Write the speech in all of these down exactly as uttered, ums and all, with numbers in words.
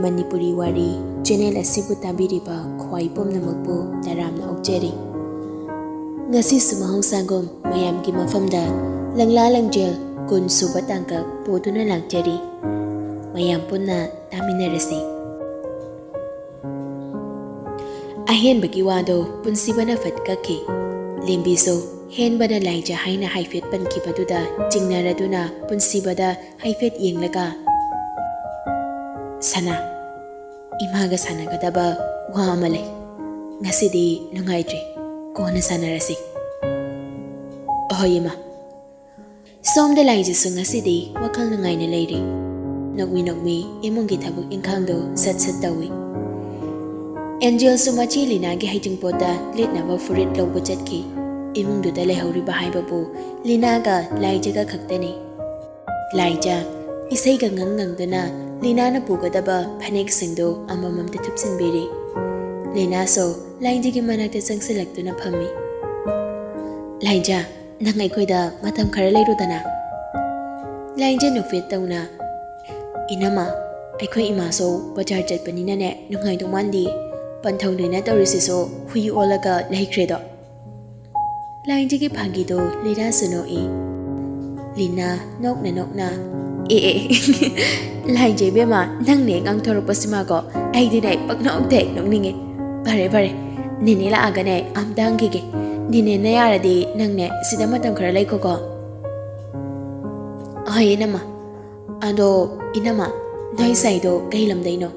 ꯃꯅꯤꯄꯨꯔꯤ ꯋꯥꯔꯤ ꯆꯦꯅꯦꯜ ꯑꯁꯤꯕꯨ ꯇꯥꯕꯤꯔꯤꯕ ꯈ꯭ꯋꯥꯏ ꯄꯨꯝꯅꯃꯛꯄꯨ ꯇꯔꯥꯝꯅ ꯑꯣꯛꯆꯔꯤ꯫ ꯉꯁꯤꯁꯨ ꯃꯍꯧꯁꯥꯒꯨꯝ ꯃꯌꯥꯝꯒꯤ ꯃꯐꯝꯗ ꯂꯪꯂꯥ ꯂꯪꯖꯦꯜ ꯀꯨꯟ ꯁꯨꯕ ꯇꯥꯡꯀꯛ ꯄꯨꯗꯨꯅ ꯂꯥꯛꯆꯔꯤ꯫ ꯃꯌꯥꯝ ꯄꯨꯟꯅ ꯇꯥꯃꯤꯟꯅꯔꯁꯤ꯫ ꯑꯍꯦꯟꯕꯒꯤ ꯋꯥꯗꯣ ꯄꯨꯟꯁꯤꯕꯅ ꯐꯠ ꯀꯛꯈꯤ꯫ ꯂꯦꯝꯕꯤꯁꯨ ꯍꯦꯟꯕꯅ ꯂꯥꯏꯖ ꯍꯥꯏꯅ ꯍꯥꯏꯐꯦꯠ ꯄꯟꯈꯤꯕꯗꯨꯗ ꯆꯤꯡꯅꯔꯗꯨꯅ ꯄꯨꯟꯁꯤꯕꯗ ꯍꯥꯏꯐꯦꯠ ꯌꯦꯡꯂꯒ, "ꯁꯅꯥ, ꯏꯃꯥꯒ ꯁꯥꯟꯅꯒꯗꯕ ꯋꯥ ꯑꯃ ꯂꯩ꯫ ꯉꯁꯤꯗꯤ ꯅꯨꯡꯉꯥꯏꯇ꯭ꯔꯦ, ꯀꯣꯟꯅ ꯁꯥꯟꯅꯔꯁꯤ꯫" "ꯑꯍꯣꯏ ꯏꯃꯥ꯫" ꯁꯣꯝꯗ ꯂꯥꯏꯖꯁꯨ ꯉꯁꯤꯗꯤ ꯋꯥꯈꯜ ꯅꯨꯡꯉꯥꯏꯅ ꯂꯩꯔꯤ꯫ ꯅꯣꯛꯃꯤ ꯅꯣꯛꯃꯤ ꯏꯃꯨꯡꯒꯤ ꯊꯕꯛ ꯏꯪꯈꯥꯡꯗꯣ ꯁꯠ ꯁꯠ ꯇꯧꯏ꯫ ꯑꯦꯟꯖꯦꯜꯁꯨ ꯃꯆꯦ ꯂꯤꯅꯥꯒꯤ ꯍꯩꯖꯤꯡꯄꯣꯠꯇ ꯂꯤꯠꯅꯕ ꯐꯨꯔꯤꯠ ꯂꯧꯕ ꯆꯠꯈꯤ꯫ ꯏꯃꯨꯡꯗꯨꯗ ꯂꯩꯍꯧꯔꯤꯕ ꯍꯥꯏꯕꯕꯨ ꯂꯤꯅꯥꯒ ꯂꯥꯏꯖꯒ ꯈꯛꯇꯅꯤ꯫ ꯂꯥꯏꯖ ꯏꯁꯩꯒ ꯉꯪ ꯉꯪꯗꯨꯅ ꯂꯤꯅꯥꯅ ꯄꯨꯒꯗꯕ ꯐꯅꯦꯛꯁꯤꯡꯗꯨ ꯑꯃꯃꯝꯇ ꯊꯨꯞꯆꯤꯟꯕꯤꯔꯤ꯫ ꯂꯤꯅꯥꯁꯨ ꯂꯥꯏꯖꯒꯤ ꯃꯅꯥꯛꯇ ꯆꯪꯁꯤꯜꯂꯛꯇꯨꯅ ꯐꯝꯃꯤ꯫ "ꯂꯥꯏꯖ, ꯅꯪ ꯑꯩꯈꯣꯏꯗ ꯃꯇꯝ ꯈꯔ ꯂꯩꯔꯨꯗꯅ?" ꯂꯥꯏꯖ ꯅꯣꯛꯐꯦꯠ ꯇꯧꯅ, "ꯏꯅꯝꯃ, ꯑꯩꯈꯣꯏ ꯏꯃꯥꯁꯨ ꯕꯖꯥꯔ ꯆꯠꯄꯅꯤꯅꯅꯦ ꯅꯨꯡꯉꯥꯏꯗꯧ ꯃꯥꯟꯗꯦ꯫ ꯄꯟꯊꯧꯅꯦꯅ ꯇꯧꯔꯤꯁꯤꯁꯨ ꯍꯨꯏ ꯑꯣꯜꯂꯒ ꯂꯩꯈ꯭ꯔꯦꯗꯣ꯫" ꯂꯥꯏꯖꯒꯤ ꯐꯥꯒꯤꯗꯣ ꯂꯤꯅꯥꯁꯨ ꯅꯣꯛꯏ꯫ ꯂꯤꯅꯥ ꯅꯣꯛꯅ ꯅꯣꯛꯅ, "ꯑꯦ ꯑꯦ, ꯂꯥꯏꯖ ꯏꯕꯦꯝꯃ, ꯅꯪꯅꯦ ꯉꯥꯡꯊꯣꯔꯛꯄꯁꯤꯃꯀꯣ, ꯑꯩꯗꯤꯅꯦ ꯄꯪꯅꯣꯛꯇ ꯍꯦꯛ ꯅꯣꯛꯅꯤꯡꯉꯦ꯫ ꯐꯔꯦ ꯐꯔꯦ, ꯅꯦꯅꯦ ꯂꯥꯛꯑꯒꯅꯦ ꯑꯝꯇ ꯍꯪꯈꯤꯒꯦ꯫ ꯅꯦꯅꯦꯅ ꯌꯥꯔꯗꯤ ꯅꯪꯅꯦ ꯁꯤꯗ ꯃꯇꯝ ꯈꯔ ꯂꯩꯈꯣꯀꯣ꯫" "ꯑꯍꯣꯏ ꯏꯅꯝꯃ꯫ ꯑꯗꯣ ꯏꯅꯝꯃ, ꯅꯣꯏ ꯁꯥꯏꯗꯣ ꯀꯩ ꯂꯝꯗꯩꯅꯣ?"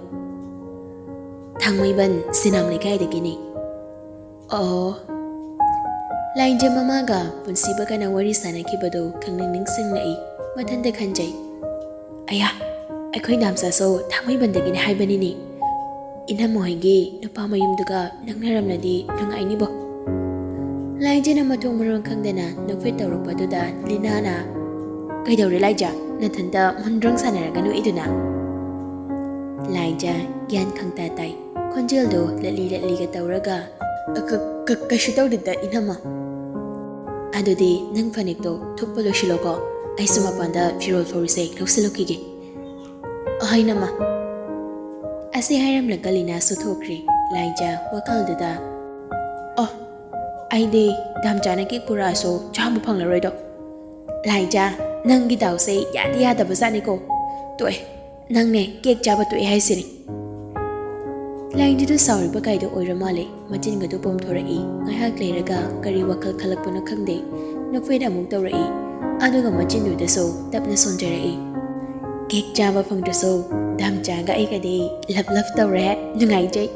"ꯊꯥꯡꯃꯩꯕꯟ ꯁꯤꯅꯥꯝ ꯂꯩꯀꯥꯏꯗꯒꯤꯅꯤ꯫" "ꯑꯣ꯫" ꯂꯥꯏꯖ ꯃꯃꯥꯒ ꯄꯨꯟꯁꯤꯕꯒꯅ ꯋꯥꯔꯤ ꯁꯥꯟꯅꯈꯤꯕꯗꯨ ꯈꯪꯅꯤꯡ ꯅꯤꯡꯁꯤꯡꯂꯛꯏ꯫ ꯃꯊꯟꯇ ꯈꯟꯖꯩ, "ꯑꯌꯥ, ꯑꯩꯈꯣꯏ ꯅꯥꯝꯆꯥꯁꯨ ꯊꯥꯡꯃꯩꯕꯟꯗꯒꯤꯅꯤ ꯍꯥꯏꯕꯅꯤꯅꯦ꯫ ꯏꯅꯝꯃ ꯍꯣꯏꯒꯤ ꯅꯨꯄꯥ ꯃꯌꯨꯝꯗꯨꯒ ꯅꯛꯅꯔꯝꯂꯗꯤ ꯅꯨꯡꯉꯥꯏꯅꯤꯕꯣ꯫" ꯂꯥꯏꯖꯅ ꯃꯊꯣꯡ ꯃꯔꯣꯜ ꯈꯪꯗꯅ ꯅꯣꯛꯐꯦꯠ ꯇꯧꯔꯛꯄꯗꯨꯗ ꯂꯤꯅꯥꯅ, "ꯀꯩꯗꯧꯔꯦ ꯂꯥꯏꯖ? ꯅꯊꯟꯇ ꯃꯨꯟꯗ꯭ꯔꯪ ꯁꯥꯟꯅꯔꯒ ꯅꯣꯛꯏꯗꯨꯅ?" ꯂꯥꯏꯖ ꯒ꯭ꯌꯥꯟ ꯈꯪꯇꯥ ꯇꯥꯏ꯫ ꯈꯣꯟꯖꯦꯜꯗꯣ ꯂꯠꯂꯤ ꯂꯠꯂꯤꯒ ꯇꯧꯔꯒ, "ꯑ, ꯀ-, ꯀ-, ꯀꯩꯁꯨ ꯇꯧꯗꯦꯗ, ꯏꯅꯝꯃ꯫" "ꯑꯗꯨꯗꯤ ꯅꯪ ꯐꯅꯦꯛꯇꯣ ꯊꯨꯞꯄ ꯂꯣꯏꯁꯤꯜꯂꯣꯀꯣ, ꯑꯩꯁꯨ ꯃꯄꯥꯟꯗ ꯐꯤꯔꯣꯜ ꯐꯧꯔꯤꯁꯦ ꯂꯧꯁꯤꯜꯂꯨꯈꯤꯒꯦ꯫" "ꯑꯍꯣꯏ, ꯏꯅꯝꯃ꯫" ꯑꯁꯤ ꯍꯥꯏꯔꯝꯂꯒ ꯂꯤꯅꯥꯁꯨ ꯊꯣꯛꯈ꯭ꯔꯦ꯫ ꯂꯥꯏꯖꯥ ꯋꯥꯈꯜꯗꯨꯗ, "ꯑꯣ, ꯑꯩꯗꯤ ꯗꯥꯝꯆꯥꯅ ꯀꯦꯛ ꯄꯨꯔꯛꯑꯁꯨ ꯆꯥꯕ ꯐꯪꯂꯔꯣꯏꯗꯣ꯫ ꯂꯥꯏꯖꯥ, ꯅꯪꯒꯤ ꯗꯥꯎꯁꯦ ꯌꯥꯗꯤ ꯌꯥꯗꯕ ꯖꯥꯠꯅꯤꯀꯣ꯫ ꯇꯣꯛꯑꯦ, ꯅꯪꯅꯦ ꯀꯦꯛ ꯆꯥꯕ ꯇꯣꯛꯑꯦ ꯍꯥꯏꯁꯤꯅꯤ꯫" ꯂꯥꯏꯖꯥꯗꯨ ꯁꯥꯎꯔꯤꯕ ꯀꯥꯏꯗꯣ ꯑꯣꯏꯔ ꯃꯥꯜꯂꯦ꯫ ꯃꯆꯤꯟꯒꯗꯨ ꯄꯣꯝꯊꯣꯔꯛꯏ꯫ ꯉꯥꯏꯍꯥꯛ ꯂꯩꯔꯒ ꯀꯔꯤ ꯋꯥꯈꯜ ꯈꯜꯂꯛꯄꯅꯣ ꯈꯪꯗꯦ, ꯅꯣꯛꯐꯦꯠ ꯑꯃꯨꯛ ꯇꯧꯔꯛꯏ꯫ ꯑꯗꯨꯒ ꯃꯆꯤꯟꯗꯨꯗꯁꯨ ꯇꯞꯅ ꯁꯣꯟꯖꯔꯛꯏ꯫ "ꯀꯦꯛ ꯆꯥꯕ ꯐꯪꯗ꯭ꯔꯁꯨ ꯗꯥꯝꯆꯥꯒ ꯑꯩꯒꯗꯤ ꯂꯞ ꯂꯞ ꯇꯧꯔꯦ, ꯅꯨꯡꯉꯥꯏꯖꯩ꯫"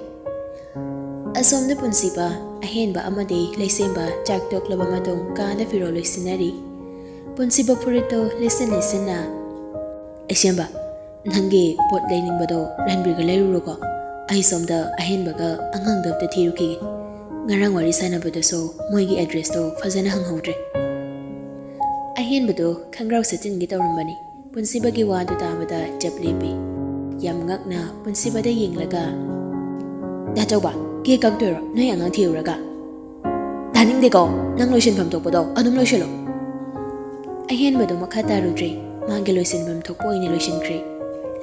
ꯑꯁꯣꯝꯗ ꯄꯨꯟꯁꯤꯕ, ꯑꯍꯦꯟꯕ ꯑꯃꯗꯤ ꯂꯩꯁꯦꯝꯕ ꯆꯥꯛ ꯇꯣꯛꯂꯕ ꯃꯇꯨꯡ ꯀꯥꯗ ꯐꯤꯔꯣꯜ ꯂꯣꯏꯁꯤꯟꯅꯔꯤ꯫ ꯄꯨꯟꯁꯤꯕ ꯐꯨꯔꯤꯠꯇꯣ ꯂꯤꯠꯁꯤꯟ ꯂꯤꯠꯁꯤꯟꯅ, "ꯂꯩꯁꯦꯝꯕ, ꯅꯪꯒꯤ ꯄꯣꯠ ꯂꯩꯅꯤꯡꯕꯗꯣ ꯔꯟꯕꯤꯔꯒ ꯂꯩꯔꯨꯔꯣꯀꯣ꯫ ꯑꯩ ꯁꯣꯝꯗ ꯑꯍꯦꯟꯕꯒ ꯑꯉꯥꯡꯗꯣ ꯑꯝꯇ ꯊꯤꯔꯨꯈꯤꯒꯦ꯫ ꯉꯔꯥꯡ ꯋꯥꯔꯤ ꯁꯥꯟꯅꯕꯗꯁꯨ ꯃꯣꯏꯒꯤ ꯑꯦꯗ꯭ꯔꯦꯁꯇꯣ ꯐꯖꯅ ꯍꯪꯍꯧꯗ꯭ꯔꯦ꯫" ꯑꯍꯦꯟꯕꯗꯣ ꯈꯪꯒ꯭ꯔꯥꯎ ꯁꯦꯠꯆꯤꯟꯒꯦ ꯇꯧꯔꯝꯕꯅꯤ꯫ ꯄꯨꯟꯁꯤꯕꯒꯤ ꯋꯥꯗꯨ ꯇꯥꯕꯗ ꯆꯞ ꯂꯦꯞꯄꯤ꯫ ꯌꯥꯝ ꯉꯛꯅ ꯄꯨꯟꯁꯤꯕꯗ ꯌꯦꯡꯂꯒ, "ꯗꯥ ꯆꯧꯕ, ꯀꯦꯛ ꯀꯛꯇꯣꯏꯔꯣ ꯅꯣꯏ ꯑꯉꯥꯡ ꯊꯤꯔꯨꯔꯒ? ꯇꯥꯅꯤꯡꯗꯦꯀꯣ, ꯅꯪ ꯂꯣꯏꯁꯤꯟꯐꯝ ꯊꯣꯛꯄꯗꯣ ꯑꯗꯨꯝ ꯂꯣꯏꯁꯤꯜꯂꯣ꯫" ꯑꯍꯦꯟꯕꯗꯣ ꯃꯈꯥ ꯇꯥꯔꯨꯗ꯭ꯔꯦ꯫ ꯃꯥꯒꯤ ꯂꯣꯏꯁꯤꯟꯐꯝ ꯊꯣꯛꯄ ꯑꯣꯏꯅ ꯂꯣꯏꯁꯤꯟꯈ꯭ꯔꯦ꯫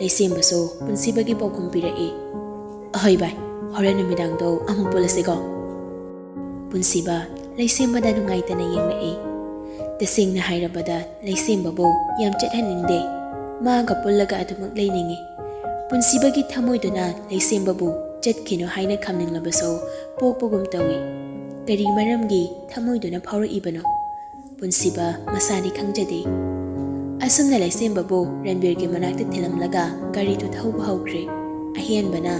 ꯂꯩꯁꯦꯝꯕꯁꯨ ꯄꯨꯟꯁꯤꯕꯒꯤ ꯄꯥꯎꯈꯨꯝ ꯄꯤꯔꯛꯏ, "ꯑꯍꯣꯏ ꯚꯥꯏ, ꯍꯣꯔꯦꯟ ꯅꯨꯃꯤꯗꯥꯡꯗꯣ ꯑꯃꯨꯛ ꯄꯨꯜꯂꯁꯤꯀꯣ꯫" ꯄꯨꯟꯁꯤꯕ ꯂꯩꯁꯦꯝꯕꯗ ꯅꯨꯡꯉꯥꯏꯇꯅ ꯌꯦꯡꯂꯛꯏ꯫ ꯇꯁꯦꯡꯅ ꯍꯥꯏꯔꯕꯗ ꯂꯩꯁꯦꯝꯕꯕꯨ ꯌꯥꯝ ꯆꯠꯍꯟꯅꯤꯡꯗꯦ꯫ ꯃꯥꯒ ꯄꯨꯜꯂꯒ ꯑꯗꯨꯃꯛ ꯂꯩꯅꯤꯡꯏ꯫ ꯄꯨꯟꯁꯤꯕꯒꯤ ꯊꯃꯣꯏꯗꯨꯅ ꯂꯩꯁꯦꯝꯕꯕꯨ ꯆꯠꯈꯤꯅꯨ ꯍꯥꯏꯅ ꯈꯝꯅꯤꯡꯂꯕꯁꯨ ꯄꯣꯛꯄꯒꯨꯝ ꯇꯧꯏ꯫ ꯀꯔꯤ ꯃꯔꯝꯒꯤ ꯊꯃꯣꯏꯗꯨꯅ ꯐꯥꯎꯔꯛꯏꯕꯅꯣ? ꯄꯨꯟꯁꯤꯕ ꯃꯁꯥꯗꯤ ꯈꯪꯖꯗꯦ꯫ ꯑꯁꯨꯝꯅ ꯂꯩꯁꯦꯝꯕꯕꯨ ꯔꯟꯕꯤꯔꯒꯤ ꯃꯅꯥꯛꯇ ꯊꯤꯜꯂꯝꯂꯒ ꯒꯥꯔꯤꯗꯨ ꯊꯧꯕ ꯍꯧꯈ꯭ꯔꯦ꯫ ꯑꯍꯦꯟꯕꯅ,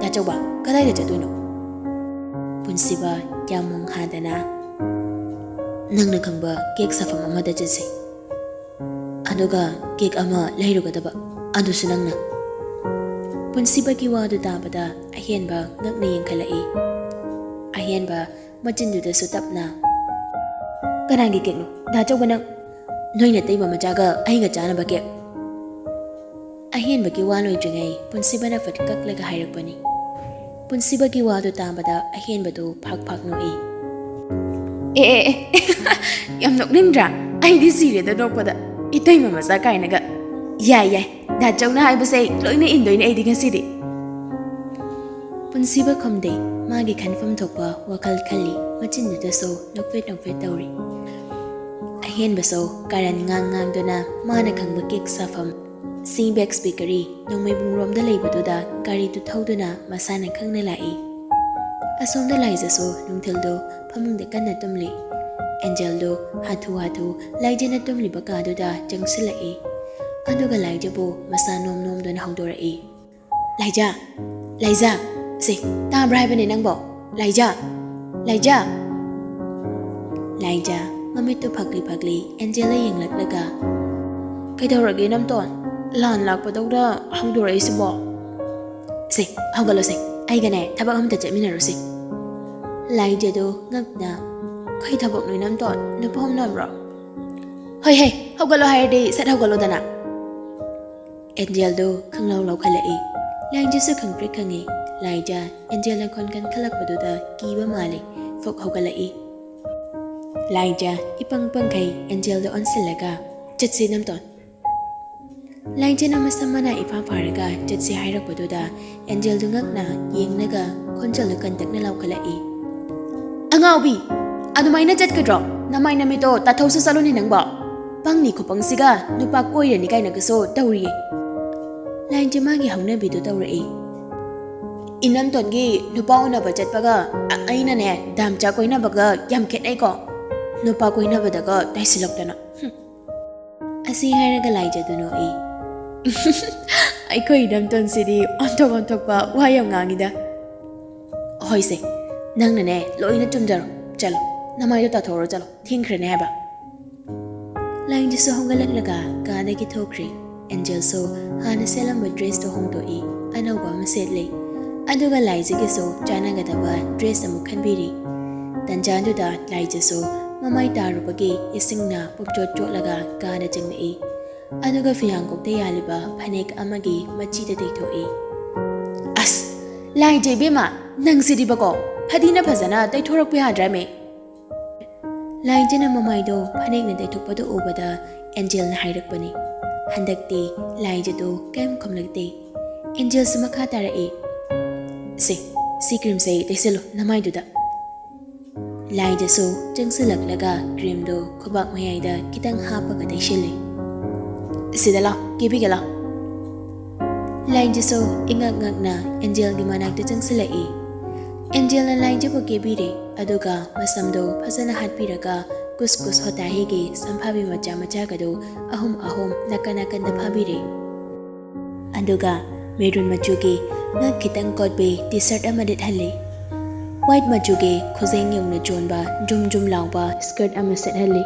"ꯗꯥ ꯆꯧꯕ, ꯀꯗꯥꯏꯗ ꯆꯠꯇꯣꯏꯅꯣ?" ꯄꯨꯟꯁꯤꯕ ꯌꯥꯝ ꯃꯣꯡ ꯍꯥꯗꯅ, "ꯅꯪꯅ ꯈꯪꯕ ꯀꯦꯛ ꯁꯥꯐꯝ ꯑꯃꯗ ꯆꯠꯁꯤ꯫ ꯑꯗꯨꯒ ꯀꯦꯛ ꯑꯃ ꯂꯩꯔꯨꯒꯗꯕ, ꯑꯗꯨꯁꯨ ꯅꯪꯅ꯫" ꯄꯨꯟꯁꯤꯕꯒꯤ ꯋꯥꯗꯨ ꯇꯥꯕꯗ ꯑꯍꯦꯟꯕ ꯉꯛꯅ ꯌꯦꯡꯈꯠꯂꯛꯏ꯫ ꯑꯍꯦꯟꯕ ꯃꯆꯤꯟꯗꯨꯗꯁꯨ ꯇꯞꯅ, "ꯀꯅꯥꯒꯤ ꯀꯦꯛꯅꯣ, ꯗꯥ ꯆꯧꯕ ꯅꯪ? ꯅꯣꯏ ꯅꯇꯩꯃ ꯃꯆꯥꯒ ꯑꯩꯒ ꯆꯥꯅꯕ ꯀꯦꯛ?" ꯑꯍꯦꯟꯕꯒꯤ ꯋꯥ ꯂꯣꯏꯗ꯭ꯔꯤꯉꯩ ꯄꯨꯟꯁꯤꯕꯅ ꯐꯠ ꯀꯛꯂꯒ ꯍꯥꯏꯔꯛꯄꯅꯤ꯫ ꯄꯨꯟꯁꯤꯕꯒꯤ ꯋꯥꯗꯨ ꯇꯥꯕꯗ ꯑꯍꯦꯟꯕꯗꯨ ꯐꯥꯛ ꯐꯥꯛ ꯅꯣꯛꯏ꯫ "ꯑꯦ, ꯑꯦ, ꯑꯦ, ꯌꯥꯝ ꯅꯣꯛꯅꯤꯡꯗ꯭ꯔꯥ? ꯑꯩꯗꯤ ꯁꯤꯔꯦꯗ ꯅꯣꯛꯄꯗ꯫ ꯏꯇꯩꯃ ꯃꯆꯥ ꯀꯥꯏꯅꯒ꯫ ꯌꯥꯏ ꯌꯥꯏ, ꯗꯥꯆꯧꯅ ꯍꯥꯏꯕꯁꯦ ꯂꯣꯏꯅ ꯏꯟꯗꯣꯏꯅꯦ ꯑꯩꯗꯤ ꯉꯁꯤꯗꯤ꯫ ꯄꯨꯟꯁꯤꯕ ꯈꯨꯝꯗꯦ꯫ ꯃꯥꯒꯤ ꯈꯟꯐꯝ ꯊꯣꯛꯄ ꯋꯥꯈꯜ ꯈꯜꯂꯤ꯫ ꯃꯆꯤꯟꯗꯨꯗꯁꯨ ꯅꯣꯛꯐꯦꯠ ꯅꯣꯛꯐꯦꯠ ꯇꯧꯔꯤ꯫ ꯑꯍꯦꯟꯕꯁꯨ ꯀꯥꯔꯟ ꯉꯥꯡ ꯉꯥꯡꯗꯨꯅ ꯃꯥꯅ ꯈꯪꯕ ꯀꯦꯛ ꯁꯥꯐꯝ ꯁꯤ ꯕꯦꯛꯁ ꯕꯦꯀꯔꯤ ꯅꯣꯡꯃꯩꯕꯨꯡꯔꯣꯝꯗ ꯂꯩꯕꯗꯨꯗ ꯒꯥꯔꯤꯗꯨ ꯊꯧꯗꯨꯅ ꯃꯁꯥꯅ ꯈꯪꯅ ꯂꯥꯛꯏ꯫ ꯑꯁꯣꯝꯗ ꯂꯥꯏꯖꯁꯨ ꯅꯨꯡꯊꯤꯜꯗꯨ ꯐꯃꯨꯡꯗ ꯀꯟꯅ ꯇꯨꯝꯂꯤ꯫ ꯑꯦꯟꯖꯦꯜꯗꯨ ꯍꯥꯊꯨ ꯍꯥꯊꯨ ꯂꯥꯏꯖꯅ ꯇꯨꯝꯂꯤꯕ ꯀꯥꯗꯨꯗ ꯆꯪꯁꯤꯜꯂꯛꯏ꯫ ꯑꯗꯨꯒ ꯂꯥꯏꯖꯕꯨ ꯃꯁꯥ ꯅꯣꯝ ꯅꯣꯝꯗꯨꯅ ꯍꯧꯗꯣꯔꯛꯏ꯫ "ꯂꯥꯏꯖꯥ, ꯂꯥꯏꯖꯥ, ꯁꯦ, ꯇꯥꯕ꯭ꯔꯥ ꯍꯥꯏꯕꯅꯦ ꯅꯪꯕꯣ? ꯂꯥꯏꯖꯥ, ꯂꯥꯏꯖꯥ!" ꯂꯥꯏꯖꯥ ꯃꯃꯤꯠꯇꯨ ꯐꯛꯂꯤ ꯐꯛꯂꯤ ꯑꯦꯟꯖꯦꯜꯗ ꯌꯦꯡꯂꯛꯂꯒ, "ꯀꯩꯗꯧꯔꯒꯦ ꯅꯝꯇꯣꯟ? ꯂꯥꯟ ꯂꯥꯛꯄꯗꯧꯅ ꯍꯧꯗꯣꯔꯛꯏꯁꯤꯕꯣ?" "ꯁꯦ, ꯍꯧꯒꯠꯂꯣꯁꯦ, ꯑꯩꯒꯅꯦ ꯊꯕꯛ ꯑꯝꯇ ꯆꯠꯃꯤꯟꯅꯔꯨꯁꯦ꯫" ꯂꯥꯏꯖꯗꯨ ꯉꯛꯅ, "ꯀꯩ ꯊꯕꯛꯅꯣ ꯅꯝꯇꯣꯟ? ꯅꯨꯄꯥ ꯎꯅꯕ꯭ꯔꯣ?" "ꯍꯣꯏ ꯍꯦ, ꯍꯧꯒꯠꯂꯣ ꯍꯥꯏꯔꯗꯤ ꯁꯠ ꯍꯧꯒꯠꯂꯣꯗꯅ꯫" ꯑꯦꯟꯖꯦꯜꯗꯨ ꯈꯪꯂꯧ ꯂꯧꯈꯠꯂꯛꯏ꯫ ꯂꯥꯏꯖꯁꯨ ꯈꯪꯄ꯭ꯔꯦꯛ ꯈꯪꯉꯤ꯫ ꯂꯥꯏꯖ ꯑꯦꯟꯖꯦꯜꯅ ꯈꯣꯟ ꯀꯟꯈꯠꯂꯛꯄꯗꯨꯗ ꯀꯤꯕ ꯃꯥꯜꯂꯤ꯫ ꯐꯨꯛ ꯍꯧꯒꯠꯂꯛꯏ꯫ ꯂꯥꯏꯖ ꯏꯄꯪ ꯄꯪꯈꯩ ꯑꯦꯟꯖꯦꯜꯗ ꯑꯣꯟꯁꯤꯜꯂꯒ, "ꯆꯠꯁꯤ ꯅꯝꯇꯣꯟ꯫" ꯂꯥꯏꯖꯅ ꯃꯁꯝ ꯃꯅꯥ ꯏꯐꯥ ꯐꯥꯔꯒ ꯆꯠꯁꯤ ꯍꯥꯏꯔꯛꯄꯗꯨꯗ ꯑꯦꯟꯖꯦꯜꯗꯨ ꯉꯛꯅ ꯌꯦꯡꯂꯒ ꯈꯣꯟꯖꯦꯜꯗꯨ ꯀꯟꯇꯛꯅ ꯂꯥꯎꯈꯠꯂꯛꯏ꯫ "ꯑꯉꯥꯎꯕꯤ! ꯑꯗꯨꯃꯥꯏꯅ ꯆꯠꯀꯗ꯭ꯔꯣ? ꯅꯃꯥꯏ ꯅꯃꯤꯠꯇꯣ ꯇꯥꯊꯧꯁꯨ ꯆꯠꯂꯨꯅꯦ ꯅꯪꯕꯣ! ꯄꯪꯂꯤ ꯈꯨꯄꯪꯁꯤꯒ ꯅꯨꯄꯥ ꯀꯣꯏꯔꯅꯤ ꯀꯥꯏꯅꯒꯁꯨ ꯇꯧꯔꯤꯌꯦ꯫" ꯂꯥꯏꯟꯁꯦ ꯃꯥꯒꯤ ꯍꯧꯅꯕꯤꯗꯨ ꯇꯧꯔꯛꯏ꯫ "ꯏꯅꯝꯇꯣꯟꯒꯤ ꯅꯨꯄꯥ ꯎꯅꯕ ꯆꯠꯄꯒ ꯑ-, ꯑꯩꯅꯅꯦ ꯗꯥꯝꯆꯥ ꯀꯣꯏꯅꯕꯒ ꯌꯥꯝ ꯈꯦꯠꯅꯩꯀꯣ꯫ ꯅꯨꯄꯥ ꯀꯣꯏꯅꯕꯗꯒ ꯇꯥꯏꯁꯤꯜꯂꯛꯇꯅ꯫ ꯍꯨꯝ꯫" ꯑꯁꯤ ꯍꯥꯏꯔꯒ ꯂꯥꯏꯖꯗꯨ ꯅꯣꯛꯏ꯫ "ꯑꯩꯈꯣꯏ ꯏꯅꯝꯇꯣꯟꯁꯤꯗꯤ ꯑꯣꯟꯊꯣꯛ ꯑꯣꯟꯊꯣꯛꯄ ꯋꯥ ꯌꯥꯝ ꯉꯥꯡꯉꯤꯗ꯫" "ꯍꯣꯏꯁꯦ, ꯅꯪꯅꯅꯦ ꯂꯣꯏꯅ ꯆꯨꯝꯖꯔꯣ꯫ ꯆꯠꯂꯣ, ꯅꯃꯥꯏꯗꯣ ꯇꯥꯊꯣꯛꯎꯔꯣ, ꯆꯠꯂꯣ, ꯊꯦꯡꯈ꯭ꯔꯅꯦ ꯍꯥꯏꯕ꯫" ꯂꯥꯏꯟꯗꯨꯁꯨ ꯍꯧꯒꯠꯂꯛꯂꯒ ꯀꯥꯗꯒꯤ ꯊꯣꯛꯈ꯭ꯔꯦ꯫ ꯑꯦꯟꯖꯦꯜꯁꯨ ꯍꯥꯟꯅ ꯁꯦꯠꯂꯝꯕ ꯗ꯭ꯔꯦꯁꯇꯨ ꯍꯣꯡꯗꯣꯛꯏ, ꯑꯅꯧꯕ ꯑꯃ ꯁꯦꯠꯂꯤ꯫ ꯑꯗꯨꯒ ꯂꯥꯏꯖꯒꯤꯁꯨ ꯆꯥꯟꯅꯒꯗꯕ ꯗ꯭ꯔꯦꯁ ꯑꯃꯨꯛ ꯈꯟꯕꯤꯔꯤ꯫ ꯇꯟꯖꯥꯗꯨꯗ ꯂꯥꯏꯖꯁꯨ ꯃꯃꯥꯏ ꯇꯥꯔꯨꯕꯒꯤ ꯏꯁꯤꯡꯅ ꯄꯨꯛꯆꯣꯠ ꯆꯣꯠꯂꯒ ꯀꯥꯗ ꯆꯪꯂꯛꯏ꯫ ꯑꯗꯨꯒ ꯐꯤꯌꯥꯡꯀꯣꯛꯇ ꯌꯥꯜꯂꯤꯕ ꯐꯅꯦꯛ ꯑꯃꯒꯤ ꯃꯆꯤꯗ ꯇꯩꯊꯣꯛꯏ꯫ "ꯑꯁ, ꯂꯥꯏꯖ ꯏꯕꯦꯝꯃ, ꯅꯪꯁꯤꯗꯤꯕꯀꯣ, ꯐꯗꯤꯅ ꯐꯖꯅ ꯇꯩꯊꯣꯔꯛꯄ ꯌꯥꯗ꯭ꯔꯥꯃꯦ?" ꯂꯥꯏꯖꯅ ꯃꯃꯥꯏꯗꯣ ꯐꯅꯦꯛꯅ ꯇꯩꯊꯣꯛꯄꯗꯨ ꯎꯕꯗ ꯑꯦꯟꯖꯦꯜꯅ ꯍꯥꯏꯔꯛꯄꯅꯤ꯫ ꯍꯟꯗꯛꯇꯤ ꯂꯥꯏꯖꯗꯣ ꯀꯩꯝ ꯈꯨꯝꯂꯛꯇꯦ꯫ ꯑꯦꯟꯖꯦꯜꯁꯨ ꯃꯈꯥ ꯇꯥꯔꯛꯏ, "ꯁꯦ, ꯁꯤ ꯀ꯭ꯔꯤꯝꯁꯦ ꯇꯩꯁꯜꯂꯨ ꯅꯃꯥꯏꯗꯨꯗ"꯫ ꯂꯥꯏꯖꯁꯨ ꯆꯪꯁꯤꯜꯂꯛꯂꯒ ꯀ꯭ꯔꯤꯝꯗꯣ ꯈꯨꯕꯥꯛ ꯃꯌꯥꯏꯗ ꯈꯤꯇꯪ ꯍꯥꯞꯄꯒ ꯇꯩꯁꯤꯜꯂꯤ꯫ "ꯁꯤꯗ ꯂꯥꯎ, ꯀꯦꯕꯤꯒꯦ ꯂꯥꯎ"꯫ ꯂꯥꯏꯖꯁꯨ ꯏꯉꯛ ꯉꯛꯅ ꯑꯦꯟꯖꯦꯜꯒꯤ ꯃꯅꯥꯛꯇ ꯆꯪꯁꯤꯜꯂꯛꯏ꯫ ꯑꯦꯟꯖꯦꯜꯅ ꯂꯥꯏꯖꯕꯨ ꯀꯦꯕꯤꯔꯦ, ꯑꯗꯨꯒ ꯃꯁꯝꯗꯣ ꯐꯖꯅ ꯍꯥꯠꯄꯤꯔꯒ ꯀꯨꯁ ꯀꯨꯁ ꯍꯣꯇꯥ ꯍꯦꯒꯤ ꯁꯝꯐꯥꯕꯤ ꯃꯆꯥ ꯃꯆꯥꯒꯗꯣ ꯑꯍꯨꯝ ꯑꯍꯨꯝ ꯅꯥꯀꯟ ꯅꯥꯀꯟꯗ ꯐꯥꯕꯤꯔꯦ꯫ ꯑꯗꯨꯒ ꯃꯦꯔꯨꯟ ꯃꯆꯨꯒꯤ ꯉꯛ ꯈꯤꯇꯪ ꯀꯣꯠꯄꯤ ꯇꯤ ꯁꯔꯠ ꯑꯃ ꯂꯤꯠꯍꯜꯂꯤ꯫ ꯋꯥꯏꯠ ꯃꯆꯨꯒꯤ ꯈꯨꯖꯦꯡ ꯌꯧꯅ ꯆꯣꯟꯕ ꯖꯨꯝ ꯖꯨꯝ ꯂꯥꯎꯕ ꯁ꯭ꯀꯔꯠ ꯑꯃ ꯁꯦꯠꯍꯜꯂꯤ꯫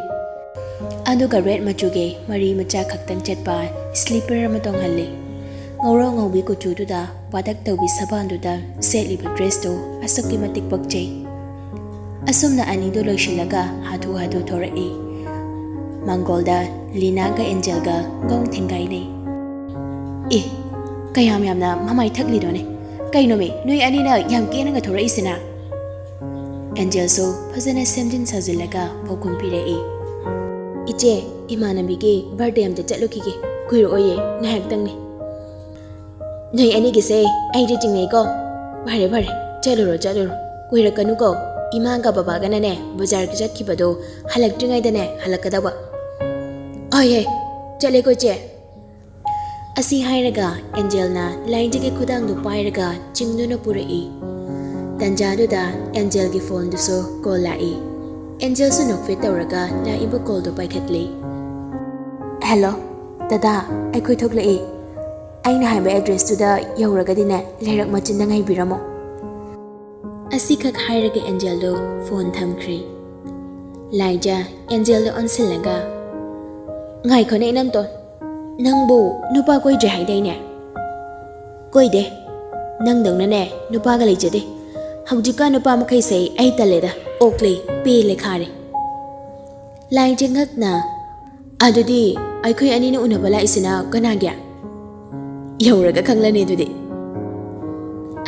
ꯑꯗꯨꯒ ꯔꯦꯗ ꯃꯆꯨꯒꯤ ꯃꯔꯤ ꯃꯆꯥ ꯈꯛꯇꯪ ꯆꯠꯄ ꯁ꯭ꯂꯤꯄꯔ ꯑꯃ ꯇꯣꯡꯍꯜꯂꯤ꯫ ꯉꯧꯔꯣꯛ ꯉꯧꯕꯤ ꯀꯨꯆꯨꯗꯨꯗ ꯋꯥꯇꯛ ꯇꯧꯕꯤ ꯁꯕꯥꯟꯗꯨꯗ ꯁꯦꯠꯂꯤꯕ ꯗ꯭ꯔꯦꯁꯇꯨ ꯑꯁꯨꯛꯀꯤ ꯃꯇꯤꯛ ꯄꯛꯆꯩ꯫ ꯑꯁꯨꯝꯅ ꯑꯅꯤꯗꯨ ꯂꯣꯏꯁꯤꯜꯂꯒ ꯍꯥꯊꯨ ꯍꯥꯊꯨ ꯊꯣꯔꯛꯏ꯫ ꯃꯥꯡꯒꯣꯜꯗ ꯂꯤꯅꯥꯒ ꯑꯦꯟꯖꯦꯜꯒ ꯒꯣꯡ ꯊꯤꯡꯒꯥꯏꯅꯩ꯫ "ꯑꯦ, ꯀꯌꯥꯝ ꯌꯥꯝꯅ ꯃꯃꯥꯏ ꯊꯛꯂꯤꯅꯣꯅꯦ? ꯀꯩꯅꯣꯃꯤ, ꯅꯣꯏ ꯑꯅꯤꯅ ꯌꯥꯝ ꯀꯦꯅꯒ ꯊꯣꯔꯛꯏꯁꯤꯅ?" ꯑꯦꯟꯖꯦꯜꯁꯨ ꯐꯖꯅ ꯁꯦꯝꯖꯤꯟ ꯁꯥꯖꯤꯜꯂꯒ ꯄꯥꯎꯈꯨꯝ ꯄꯤꯔꯛꯏ꯫ "ꯏꯆꯦ, ꯏꯃꯥꯟꯅꯕꯤꯒꯤ ꯕꯥꯔꯗꯦ ꯑꯝꯇ ꯆꯠꯂꯨꯈꯤꯒꯦ, ꯀꯨꯏꯔꯛꯑꯣꯏꯌꯦ, ꯉꯥꯏꯍꯥꯛꯇꯪꯅꯤ"꯫ "ꯅꯣꯏ ꯑꯅꯤꯒꯤꯁꯦ ꯑꯩꯗꯤ ꯆꯤꯡꯅꯩꯀꯣ꯫ ꯐꯔꯦ ꯐꯔꯦ, ꯆꯠꯂꯨꯔꯣ ꯆꯠꯂꯨꯔꯣ, ꯀꯨꯏꯔꯛꯀꯅꯨꯀꯣ꯫ ꯏꯃꯥꯒ ꯕꯕꯥꯒꯅꯅꯦ ꯕꯖꯥꯔꯒꯤ ꯆꯠꯈꯤꯕꯗꯣ ꯍꯜꯂꯛꯇ꯭ꯔꯤꯉꯩꯗꯅꯦ ꯍꯜꯂꯛꯀꯗꯕ"꯫ "ꯍꯣꯏ ꯍꯦ, ꯆꯠꯂꯦꯀꯣ ꯏꯆꯦ"꯫ ꯑꯁꯤ ꯍꯥꯏꯔꯒ ꯑꯦꯟꯖꯦꯜꯅ ꯂꯥꯏꯖꯒꯤ ꯈꯨꯗꯥꯡꯗꯨ ꯄꯥꯏꯔꯒ ꯆꯤꯡꯗꯨꯅ ꯄꯨꯔꯛꯏ꯫ ꯇꯟꯖꯥꯗꯨꯗ ꯑꯦꯟꯖꯦꯜꯒꯤ ꯐꯣꯟꯗꯨꯁꯨ ꯀꯣꯜ ꯂꯥꯛꯏ꯫ ꯑꯦꯟꯖꯦꯜꯁꯨ ꯅꯣꯛꯐꯦꯠ ꯇꯧꯔꯒ ꯂꯥꯛꯏꯕ ꯀꯣꯜꯗꯨ ꯄꯥꯏꯈꯠꯂꯤ꯫ "ꯍꯦꯜꯂꯣ, ꯗꯗꯥ, ꯑꯩꯈꯣꯏ ꯊꯣꯛꯂꯛꯏ꯫ ꯑꯩꯅ ꯍꯥꯏꯕ ꯑꯦꯗ꯭ꯔꯦꯁꯇꯨꯗ ꯌꯧꯔꯒꯗꯤꯅꯦ, ꯂꯩꯔꯛ ꯃꯆꯤꯟꯗ ꯉꯥꯏꯕꯤꯔꯝꯃꯣ"꯫ ꯑꯁꯤꯈꯛ ꯍꯥꯏꯔꯒ ꯑꯦꯟꯖꯦꯜꯗꯣ ꯐꯣꯟ ꯊꯝꯈ꯭ꯔꯦ꯫ ꯂꯥꯏꯖ ꯑꯦꯟꯖꯦꯜꯗ ꯑꯣꯟꯁꯤꯜꯂꯒ, "ꯉꯥꯏꯈꯣꯅꯦ ꯏꯅꯝꯇꯣꯟ, ꯅꯪꯕꯨ ꯅꯨꯄꯥ ꯀꯣꯏꯗ꯭ꯔꯦ ꯍꯥꯏꯗꯥꯏꯅꯦ?" "ꯀꯣꯏꯗꯦ, ꯅꯪꯗꯧꯅꯅꯦ ꯅꯨꯄꯥꯒ ꯂꯩꯖꯗꯦ꯫ ꯍꯧꯖꯤꯛꯀꯥꯟ ꯅꯨꯄꯥ ꯃꯈꯩꯁꯦ ꯑꯩ ꯇꯜꯂꯦꯗ, ꯑꯣꯛꯂꯦ, ꯄꯦꯜꯂꯦ, ꯈꯥꯔꯦ"꯫ ꯂꯥꯏꯖ ꯉꯛꯅ, "ꯑꯗꯨꯗꯤ ꯑꯩꯈꯣꯏ ꯑꯅꯤꯅ ꯎꯅꯕ ꯂꯥꯛꯏꯁꯤꯅ ꯀꯅꯥꯒꯤ? ꯌꯧꯔꯒ ꯈꯪꯂꯅꯤ ꯑꯗꯨꯗꯤ"꯫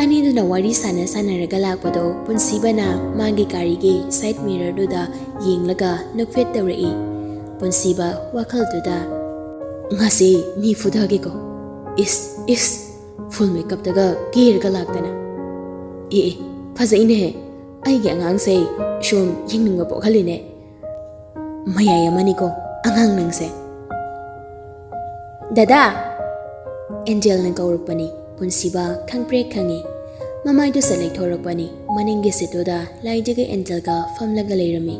ꯑꯅꯤꯗꯨꯅ ꯋꯥꯔꯤ ꯁꯥꯟꯅ ꯁꯥꯟꯅꯔꯒ ꯂꯥꯛꯄꯗꯣ ꯄꯨꯟꯁꯤꯕꯅ ꯃꯥꯒꯤ ꯒꯥꯔꯤꯒꯤ ꯁꯥꯏꯠ ꯃꯤꯔꯔꯗꯨꯗ ꯌꯦꯡꯂꯒ ꯅꯣꯛꯐꯦꯠ ꯇꯧꯔꯛꯏ꯫ ꯄꯨꯟꯁꯤꯕ ꯋꯥꯈꯜꯗꯨꯗ, "ꯉꯁꯤ ꯃꯤ ꯐꯨꯊꯒꯦꯀꯣ꯫ ꯏꯁ ꯏꯁ, ꯐꯨꯜ ꯃꯦꯀꯞꯇꯒ ꯀꯦꯔꯒ ꯂꯥꯛꯇꯅ꯫ ꯑꯦ ꯑꯦ, ꯐꯖꯩꯅꯦꯍꯦ꯫ ꯑꯩꯒꯤ ꯑꯉꯥꯡꯁꯦ ꯁꯨꯝ ꯌꯦꯡꯅꯤꯡꯕ ꯄꯣꯛꯍꯜꯂꯤꯅꯦ꯫ ꯃꯌꯥꯏ ꯑꯃꯅꯤꯀꯣ ꯑꯉꯥꯡ ꯅꯪꯁꯦ꯫" "ꯗꯗꯥ!" ꯑꯦꯟꯖꯦꯜꯅ ꯀꯧꯔꯛꯄꯅꯤ꯫ ꯄꯨꯟꯁꯤꯕ ꯈꯪꯄ꯭ꯔꯦꯛ ꯈꯪꯉꯤ꯫ ꯃꯃꯥꯏꯗꯨꯁꯨ ꯂꯩꯊꯣꯔꯛꯄꯅꯤ꯫ ꯃꯅꯤꯡꯒꯤ ꯁꯤꯠꯇꯨꯗ ꯂꯥꯏꯖꯒ ꯑꯦꯟꯖꯦꯜꯒ ꯐꯝꯂꯒ ꯂꯩꯔꯝꯃꯤ꯫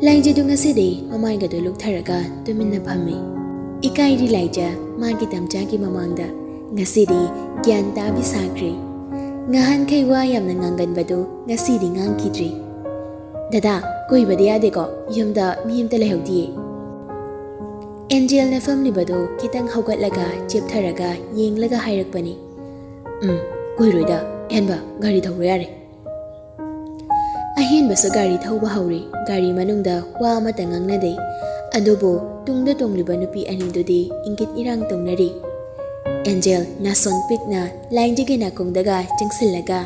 ꯂꯥꯏꯖꯗꯨ ꯉꯁꯤꯗꯤ ꯃꯃꯥꯏꯒꯗꯨ ꯂꯨꯛꯊꯔꯒ ꯇꯨꯃꯤꯟꯅ ꯐꯝꯃꯤ꯫ ꯏꯀꯥꯏꯔꯤ ꯂꯥꯏꯖ ꯃꯥꯒꯤ ꯗꯥꯝꯆꯥꯒꯤ ꯃꯃꯥꯡꯗ꯫ ꯉꯁꯤꯗꯤ ꯒ꯭ꯌꯥꯟ ꯇꯥꯕꯤ ꯁꯥꯈ꯭ꯔꯦ꯫ ꯉꯍꯥꯟꯈꯩ ꯋꯥ ꯌꯥꯝꯅ ꯉꯥꯡꯒꯟꯕꯗꯨ ꯉꯁꯤꯗꯤ ꯉꯥꯡꯈꯤꯗ꯭ꯔꯤ꯫ "ꯗꯗꯥ, ꯀꯣꯏꯕꯗꯤ ꯌꯥꯗꯦꯀꯣ, ꯌꯨꯝꯗ ꯃꯤ ꯑꯝꯇ ꯂꯩꯍꯧꯗꯤꯌꯦ꯫" ꯑꯦꯟꯖꯦꯜꯅ ꯐꯝꯂꯤꯕꯗꯨ ꯈꯤꯇꯪ ꯍꯧꯒꯠꯂꯒ ꯆꯦꯞꯊꯔꯒ ꯌꯦꯡꯂꯒ ꯍꯥꯏꯔꯛꯄꯅꯤ꯫ "ꯎꯝ, ꯀꯣꯏꯔꯣꯏꯗ꯫ ꯑꯍꯦꯟꯕ, ꯒꯥꯔꯤ ꯊꯧꯔꯣ ꯌꯥꯔꯦ꯫" ꯑꯍꯦꯟꯕꯁꯨ ꯒꯥꯔꯤ ꯊꯧꯕ ꯍꯧꯔꯦ꯫ ꯒꯥꯔꯤ ꯃꯅꯨꯡꯗ ꯋꯥ ꯑꯃꯠꯇ ꯉꯥꯡꯅꯗꯦ꯫ ꯑꯗꯨꯕꯨ ꯇꯨꯡꯗ ꯇꯣꯡꯂꯤꯕ ꯅꯨꯄꯤ ꯑꯅꯤꯗꯨꯗꯤ ꯏꯪꯒꯤꯠ ꯏꯔꯥꯡ ꯇꯧꯅꯔꯤ꯫ ꯑꯦꯟꯖꯦꯜ ꯅꯥꯁꯣꯟ ꯄꯤꯛꯅ ꯂꯥꯏꯖꯒꯤ ꯅꯥꯀꯣꯡꯗꯒ ꯆꯪꯁꯤꯜꯂꯒ,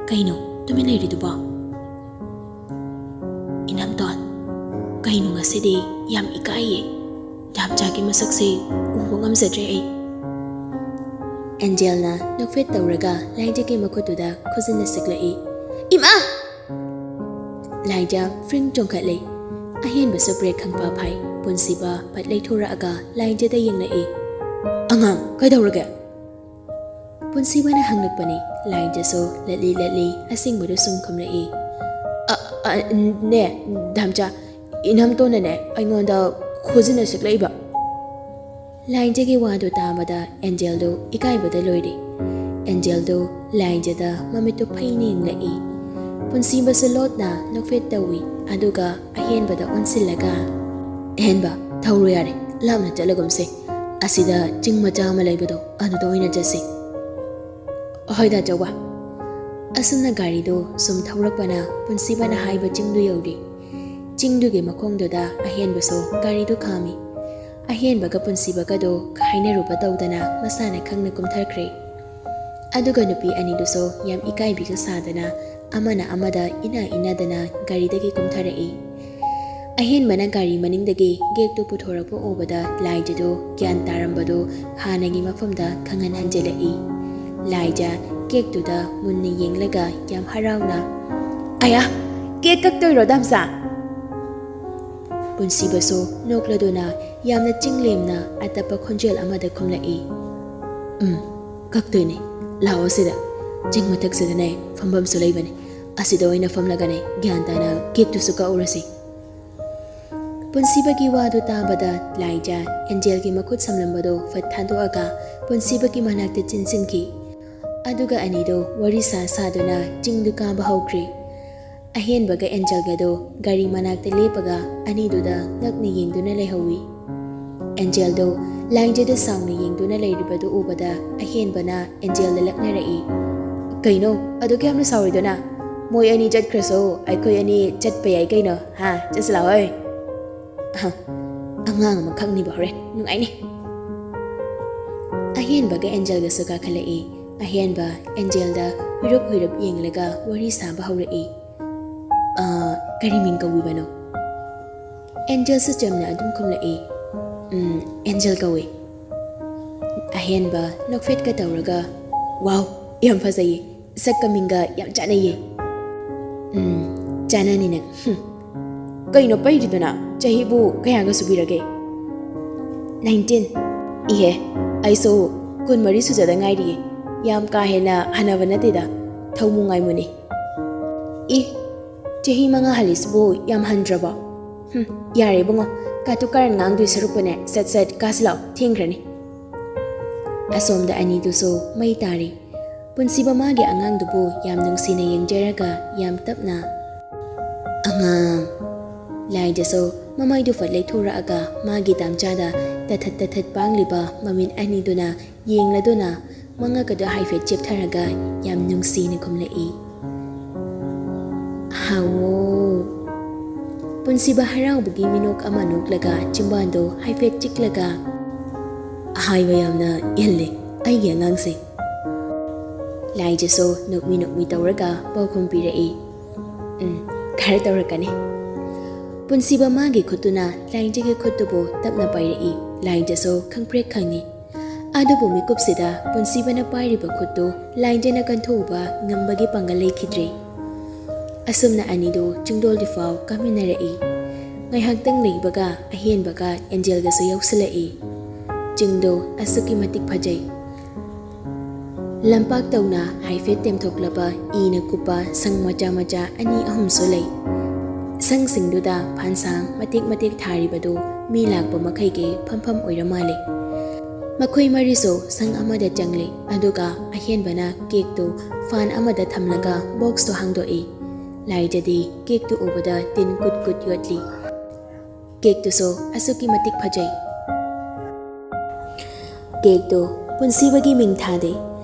"ꯀꯩꯅꯣ ꯇꯨꯃꯤꯟ ꯂꯩꯔꯤꯗꯨꯕꯣ?" "ꯏꯅꯝꯇꯣꯟ, ꯀꯩꯅꯣ ꯉꯁꯤꯗꯤ ꯌꯥꯝ ꯏꯀꯥꯏꯌꯦ꯫ ꯗꯥꯝꯆꯥꯒꯤ ꯃꯁꯛꯁꯦ ꯎꯕ ꯉꯝꯖꯗ꯭ꯔꯦ ꯑꯩ꯫" ꯑꯦꯟꯖꯦꯜꯅ ꯅꯣꯛꯐꯦꯠ ꯇꯧꯔꯒ ꯂꯥꯏꯖꯒꯤ ꯃꯈꯨꯠꯇꯨꯗ ꯈꯨꯖꯤꯟꯅ ꯁꯤꯛꯂꯛꯏ꯫ "ꯏꯃꯥ!" ꯂꯥꯏꯖ ꯐ꯭ꯔꯤꯡ ꯆꯣꯡꯈꯠꯂꯦ꯫ ꯑꯍꯦꯟꯕꯁꯨ ꯕ꯭ꯔꯦꯛ ꯈꯪꯐꯥ ꯐꯥꯏ꯫ ꯄꯨꯟꯁꯤꯕ ꯐꯠ ꯂꯩꯊꯣꯔꯛꯑꯒ ꯂꯥꯏꯖꯗ ꯌꯦꯡꯂꯛꯏ꯫ "ꯑꯉꯥꯡ, ꯀꯩꯗꯧꯔꯒꯦ?" ꯄꯨꯟꯁꯤꯕꯅ ꯍꯪꯂꯛꯄꯅꯤ꯫ ꯂꯥꯏꯖꯁꯨ ꯂꯠꯂꯤ ꯂꯠꯂꯤ ꯑꯁꯦꯡꯕꯗꯨ ꯁꯨꯝ ꯈꯨꯝꯂꯛꯏ꯫ "ꯑ, ꯑ, ꯅꯦ, ꯗꯥꯝꯆꯥ, ꯏꯅꯝꯇꯣꯟꯅꯅꯦ ꯑꯩꯉꯣꯟꯗ ꯈꯨꯖꯤꯟꯅ ꯁꯤꯛꯂꯛꯏꯕ꯫" ꯂꯥꯏꯖꯒꯤ ꯋꯥꯗꯨ ꯇꯥꯕꯗ ꯑꯦꯟꯖꯦꯜꯗꯨ ꯏꯀꯥꯏꯕꯗ ꯂꯣꯏꯔꯦ꯫ ꯑꯦꯟꯖꯦꯜꯗꯨ ꯂꯥꯏꯖꯗ ꯃꯃꯤꯠꯇꯨ ꯐꯩꯅ ꯌꯦꯡꯂꯛꯏ꯫ ꯄꯨꯟꯁꯤꯕꯁꯨ ꯂꯣꯠꯅ ꯅꯣꯛꯐꯦꯠ ꯇꯧꯏ, ꯑꯗꯨꯒ ꯑꯍꯦꯟꯕꯗ ꯑꯣꯟꯁꯤꯜꯂꯒ, "ꯑꯍꯦꯟꯕ, ꯊꯧꯔꯣ ꯌꯥꯔꯦ, ꯂꯥꯞꯅ ꯆꯠꯂꯒꯨꯝꯁꯦ꯫ ꯑꯁꯤꯗ ꯆꯤꯡ ꯃꯆꯥ ꯑꯃ ꯂꯩꯕꯗꯣ, ꯑꯗꯨꯗ ꯑꯣꯏꯅ ꯆꯠꯁꯤ꯫" "ꯍꯣꯏꯗ, ꯑꯆꯧꯕ꯫" ꯑꯁꯨꯝꯅ ꯒꯥꯔꯤꯗꯨ ꯁꯨꯝ ꯊꯧꯔꯛꯄꯅ ꯄꯨꯟꯁꯤꯕꯅ ꯍꯥꯏꯕ ꯆꯤꯡꯗꯨ ꯌꯧꯔꯦ꯫ ꯆꯤꯡꯗꯨꯒꯤ ꯃꯈꯣꯡꯗꯨꯗ ꯑꯍꯦꯟꯕꯁꯨ ꯒꯥꯔꯤꯗꯨ ꯈꯥꯝꯃꯤ꯫ ꯑꯍꯦꯟꯕꯒ ꯄꯨꯟꯁꯤꯕꯒꯗꯨ ꯍꯥꯏꯅꯔꯨꯕ ꯇꯧꯗꯅ ꯃꯁꯥꯅ ꯈꯪꯅ ꯀꯨꯝꯊꯈ꯭ꯔꯦ꯫ ꯑꯗꯨꯒ ꯅꯨꯄꯤ ꯑꯅꯤꯗꯨꯁꯨ ꯌꯥꯝ ꯏꯀꯥꯏꯕꯤꯒ ꯁꯥꯗꯅ ꯑꯃꯅ ꯑꯃꯗ ꯏꯅ ꯏꯅꯗꯅ ꯒꯥꯔꯤꯗꯒꯤ ꯀꯨꯝꯊꯔꯛꯏ꯫ ꯑꯍꯦꯟꯕꯅ ꯒꯥꯔꯤ ꯃꯅꯤꯡꯗꯒꯤ ꯀꯦꯛꯇꯨ ꯄꯨꯊꯣꯔꯛꯄ ꯎꯕꯗ ꯂꯥꯏꯖꯗꯨ ꯒ꯭ꯌꯥꯟ ꯇꯥꯔꯝꯕꯗꯨ ꯍꯥꯟꯅꯒꯤ ꯃꯐꯝꯗ ꯈꯪꯍꯟ ꯍꯟꯖꯤꯜꯂꯛꯏ꯫ ꯂꯥꯏꯖ ꯀꯦꯛꯇꯨꯗ ꯃꯨꯟꯅ ꯌꯦꯡꯂꯒ ꯌꯥꯝ ꯍꯔꯥꯎꯅ, "ꯑꯌꯥ, ꯀꯦꯛ ꯀꯛꯇꯣꯏꯔꯣ ꯗꯥꯝꯆꯥ?" ꯄꯨꯟꯁꯤꯕꯁꯨ ꯅꯣꯛꯂꯗꯨꯅ ꯌꯥꯝꯅ ꯆꯤꯡꯂꯦꯝꯅ ꯑꯇꯞꯄ ꯈꯣꯟꯖꯦꯜ ꯑꯃꯗ ꯈꯨꯝꯂꯛꯏ, "ꯎꯝ, ꯀꯛꯇꯣꯏꯅꯦ꯫ ꯂꯥꯛꯑꯣ ꯁꯤꯗ꯫ ꯆꯤꯡ ꯃꯊꯛꯁꯤꯗꯅꯦ ꯐꯝꯐꯝꯁꯨ ꯂꯩꯕꯅꯦ꯫ ꯑꯁꯤꯗ ꯑꯣꯏꯅ ꯐꯝꯂꯒꯅꯦ ꯒ꯭ꯌꯥꯟ ꯇꯥꯅ ꯀꯦꯛꯇꯨꯁꯨ ꯀꯛꯎꯔꯁꯤ꯫" ꯄꯨꯟꯁꯤꯕꯒꯤ ꯋꯥꯗꯨ ꯇꯥꯕꯗ ꯂꯥꯏꯖ ꯑꯦꯟꯖꯦꯜꯒꯤ ꯃꯈꯨꯠ ꯁꯝꯂꯝꯕꯗꯨ ꯐꯠ ꯊꯥꯗꯣꯛꯑꯒ ꯄꯨꯟꯁꯤꯕꯒꯤ ꯃꯅꯥꯛꯇ ꯆꯤꯟꯁꯤꯟꯈꯤ꯫ ꯑꯗꯨꯒ ꯑꯅꯤꯗꯨ ꯋꯥꯔꯤ ꯁꯥ ꯁꯥꯗꯨꯅ ꯆꯤꯡꯗꯨ ꯀꯥꯕ ꯍꯧꯈ꯭ꯔꯦ꯫ ꯑꯍꯦꯟꯕꯒ ꯑꯦꯟꯖꯦꯜꯒꯗꯣ ꯒꯥꯔꯤ ꯃꯅꯥꯛꯇ ꯂꯦꯞꯄꯒ ꯑꯅꯤꯗꯨꯗ ꯉꯛꯅ ꯌꯦꯡꯗꯨꯅ ꯂꯩꯍꯧꯏ꯫ ꯑꯦꯟꯖꯦꯜꯗꯣ ꯂꯥꯏꯖꯗ ꯁꯥꯎꯅ ꯌꯦꯡꯗꯨꯅ ꯂꯩꯔꯤꯕꯗꯨ ꯎꯕꯗ ꯑꯍꯦꯟꯕꯅ ꯑꯦꯟꯖꯦꯜꯗ ꯂꯛꯅꯔꯛꯏ, "ꯀꯩꯅꯣ ꯑꯗꯨꯛ ꯌꯥꯝꯅ ꯁꯥꯎꯔꯤꯗꯨꯅ? ꯃꯣꯏ ꯑꯅꯤ ꯆꯠꯈ꯭ꯔꯁꯨ ꯑꯩꯈꯣꯏ ꯑꯅꯤ ꯆꯠꯄ ꯌꯥꯏ ꯀꯩꯅꯣ, ꯍꯥ? ꯆꯠꯁꯤ ꯂꯥꯛꯑꯣꯏ?" "ꯑꯍ, ꯑꯉꯥꯡ ꯑꯃꯈꯛꯅꯤꯕ, ꯍꯣꯔꯦꯟ ꯅꯨꯡꯉꯥꯏꯅꯤ꯫" ꯑꯍꯦꯟꯕꯒ ꯑꯦꯟꯖꯦꯜꯒꯁꯨ ꯀꯥꯈꯠꯂꯛꯏ꯫ ꯑꯍꯦꯟꯕ ꯑꯦꯟꯖꯦꯜꯗ ꯍꯨꯏꯔꯞ ꯍꯨꯏꯔꯞ ꯌꯦꯡꯂꯒ ꯋꯥꯔꯤ ꯁꯥꯕ ꯍꯧꯔꯛꯏ꯫ "ꯑ, ꯀꯔꯤ ꯃꯤꯡ ꯀꯧꯕꯤꯕꯅꯣ?" ꯑꯦꯟꯖꯦꯜꯁꯨ ꯆꯝꯅ ꯑꯗꯨꯝ ꯈꯨꯝꯂꯛꯏ, "ꯎꯝ, ꯑꯦꯟꯖꯦꯜ ꯀꯧꯏ꯫" ꯑꯍꯦꯟꯕ ꯅꯣꯛꯐꯦꯠꯀ ꯇꯧꯔꯒ, "ꯋꯥꯎ, ꯌꯥꯝ ꯐꯖꯩꯌꯦ꯫ ꯁꯛꯀ ꯃꯤꯡꯒ ꯌꯥꯝ ꯆꯥꯟꯅꯩꯌꯦ꯫" "ꯎꯝ, ꯆꯥꯟꯅꯅꯤ ꯅꯪ꯫ ꯍꯨꯝ꯫ ꯀꯩꯅꯣ ꯄꯩꯔꯤꯗꯨꯅ? ꯆꯍꯤꯕꯨ ꯀꯌꯥꯒ ꯁꯨꯕꯤꯔꯒꯦ?" "ꯅꯥꯏꯟꯇꯤꯟ꯫" "ꯏꯍꯦ, ꯑꯩꯁꯨ ꯀꯨꯟꯃꯔꯤ ꯁꯨꯖꯗ ꯉꯥꯏꯔꯤꯌꯦ꯫ ꯌꯥꯝ ꯀꯥ ꯍꯦꯟꯅ ꯍꯟꯅꯕ ꯅꯠꯇꯦꯗ, ꯊꯧꯃꯨ ꯉꯥꯏꯃꯨꯅꯤ꯫" "ꯏ, ꯆꯍꯤ ꯃꯉꯥ ꯍꯜꯂꯤꯁꯤꯕꯨ ꯌꯥꯝ ꯍꯟꯗ꯭ꯔꯕꯣ? ꯍꯨꯝ, ꯌꯥꯔꯦ ꯏꯕꯨꯡꯉꯣ, ꯀꯥꯇꯨ ꯀꯥꯔꯟ ꯉꯥꯡꯗꯣꯏ ꯁꯔꯨꯛꯄꯨꯅꯦ, ꯁꯠ ꯁꯠ ꯀꯥꯁꯤ ꯂꯥꯛꯑꯣ, ꯊꯦꯡꯈ꯭ꯔꯅꯤ꯫" ꯑꯁꯣꯝꯗ ꯑꯅꯤꯗꯨꯁꯨ ꯃꯩ ꯇꯥꯔꯤ꯫ ꯄꯨꯟꯁꯤꯕ ꯃꯥꯒꯤ ꯑꯉꯥꯡꯗꯨꯕꯨ ꯌꯥꯝ ꯅꯨꯡꯁꯤꯅ ꯌꯦꯡꯖꯔꯒ ꯌꯥꯝ ꯇꯞꯅ, "ꯑꯉꯥꯡ꯫" ꯂꯥꯏꯗꯁꯨ ꯃꯃꯥꯏꯗꯨ ꯐꯠ ꯂꯩꯊꯣꯔꯛꯑꯒ ꯃꯥꯒꯤ ꯗꯥꯝꯆꯥꯗ ꯇꯊꯠ ꯇꯊꯠ ꯄꯥꯡꯂꯤꯕ ꯃꯃꯤꯠ ꯑꯅꯤꯗꯨꯅ ꯌꯦꯡꯂꯗꯨꯅ ꯃꯉꯛ ꯑꯗꯨ ꯍꯥꯏꯐꯦꯠ ꯆꯦꯞꯊꯔꯒ ꯌꯥꯝ ꯅꯨꯡꯁꯤꯅ ꯈꯨꯝꯂꯛꯏ, "ꯍꯥꯎꯋꯣ꯫" ꯄꯨꯟꯁꯤꯕ ꯍꯔꯥꯎꯕꯒꯤ ꯃꯤꯅꯣꯛ ꯑꯃ ꯅꯣꯛꯂꯒ ꯆꯤꯝꯕꯥꯟꯗꯣ ꯍꯥꯏꯐꯦꯠ ꯆꯤꯛꯂꯒ, "ꯑꯍꯥꯏꯕ ꯌꯥꯝꯅ ꯏꯜꯂꯦ ꯑꯩꯒꯤ ꯑꯉꯥꯡꯁꯦ꯫" ꯂꯥꯏꯖꯁꯨ ꯅꯣꯛꯃꯤ ꯅꯣꯛꯃꯤ ꯇꯧꯔꯒ ꯄꯥꯎꯈꯨꯝ ꯄꯤꯔꯛꯏ, "ꯎꯝ, ꯈꯔ ꯇꯧꯔꯛꯀꯅꯤ꯫" ꯄꯨꯟꯁꯤꯕ ꯃꯥꯒꯤ ꯈꯨꯠꯇꯨꯅ ꯂꯥꯏꯖꯒꯤ ꯈꯨꯠꯇꯨꯕꯨ ꯇꯞꯅ ꯄꯥꯏꯔꯛꯏ꯫ ꯂꯥꯏꯖꯁꯨ ꯈꯪꯄ꯭ꯔꯦꯛ ꯈꯪꯉꯤ꯫ ꯑꯗꯨꯕꯨ ꯃꯤꯀꯨꯞꯁꯤꯗ ꯄꯨꯟꯁꯤꯕꯅ ꯄꯥꯏꯔꯤꯕ ꯈꯨꯠꯇꯨ ꯂꯥꯏꯖꯅ ꯀꯟꯊꯣꯛꯎꯕ ꯉꯝꯕꯒꯤ ꯄꯥꯡꯒꯜ ꯂꯩꯈꯤꯗ꯭ꯔꯦ꯫ ꯑꯁꯨꯝꯅ ꯑꯅꯤꯗꯨ ꯆꯤꯡꯗꯣꯜꯗꯨꯐꯥꯎ ꯀꯥꯃꯤꯟꯅꯔꯛꯏ꯫ ꯉꯥꯏꯍꯥꯛꯇꯪ ꯂꯩꯕꯒ ꯑꯍꯦꯟꯕꯒ ꯑꯦꯟꯖꯦꯜꯒꯁꯨ ꯌꯥꯎꯁꯤꯜꯂꯛꯏ꯫ ꯆꯤꯡꯗꯣ ꯑꯁꯨꯛꯀꯤ ꯃꯇꯤꯛ ꯐꯖꯩ꯫ ꯂꯝꯄꯥꯛ ꯇꯧꯅ ꯍꯥꯏꯐꯦꯠ ꯇꯦꯝꯊꯣꯛꯂꯕ ꯏꯅ ꯀꯨꯞꯄ ꯁꯪ ꯃꯆꯥ ꯃꯆꯥ ꯑꯅꯤ ꯑꯍꯨꯝꯁꯨ ꯂꯩ꯫ ꯁꯪꯁꯤꯡꯗꯨꯗ ꯐꯥꯟꯁꯥꯡ ꯃꯇꯦꯛ ꯃꯇꯦꯛ ꯊꯥꯔꯤꯕꯗꯨ ꯃꯤ ꯂꯥꯛꯄ ꯃꯈꯩꯒꯤ ꯐꯝꯐꯝ ꯑꯣꯏꯔ ꯃꯥꯜꯂꯤ꯫ ꯃꯈꯣꯏ ꯃꯔꯤꯁꯨ ꯁꯪ ꯑꯃꯗ ꯆꯪꯂꯤ, ꯑꯗꯨꯒ ꯑꯍꯦꯟꯕꯅ ꯀꯦꯛꯇꯨ ꯐꯥꯟ ꯑꯃꯗ ꯊꯝꯂꯒ ꯕꯣꯛꯁꯇꯨ ꯍꯥꯡꯗꯣꯛꯏ꯫ ꯂꯥꯏꯖꯗꯤ ꯀꯦꯛꯇꯨ ꯎꯕꯗ ꯇꯤꯟ ꯀꯨꯠ ꯀꯨꯠ ꯌꯣꯠꯂꯤ꯫ ꯀꯦꯛꯇꯨꯁꯨ ꯑꯁꯨꯛꯀꯤ ꯃꯇꯤꯛ ꯐꯖꯩ꯫ ꯀꯦꯛꯇꯨ ꯄꯨꯟꯁꯤꯕꯒꯤ ꯃꯤꯡ ꯊꯥꯗꯦ꯫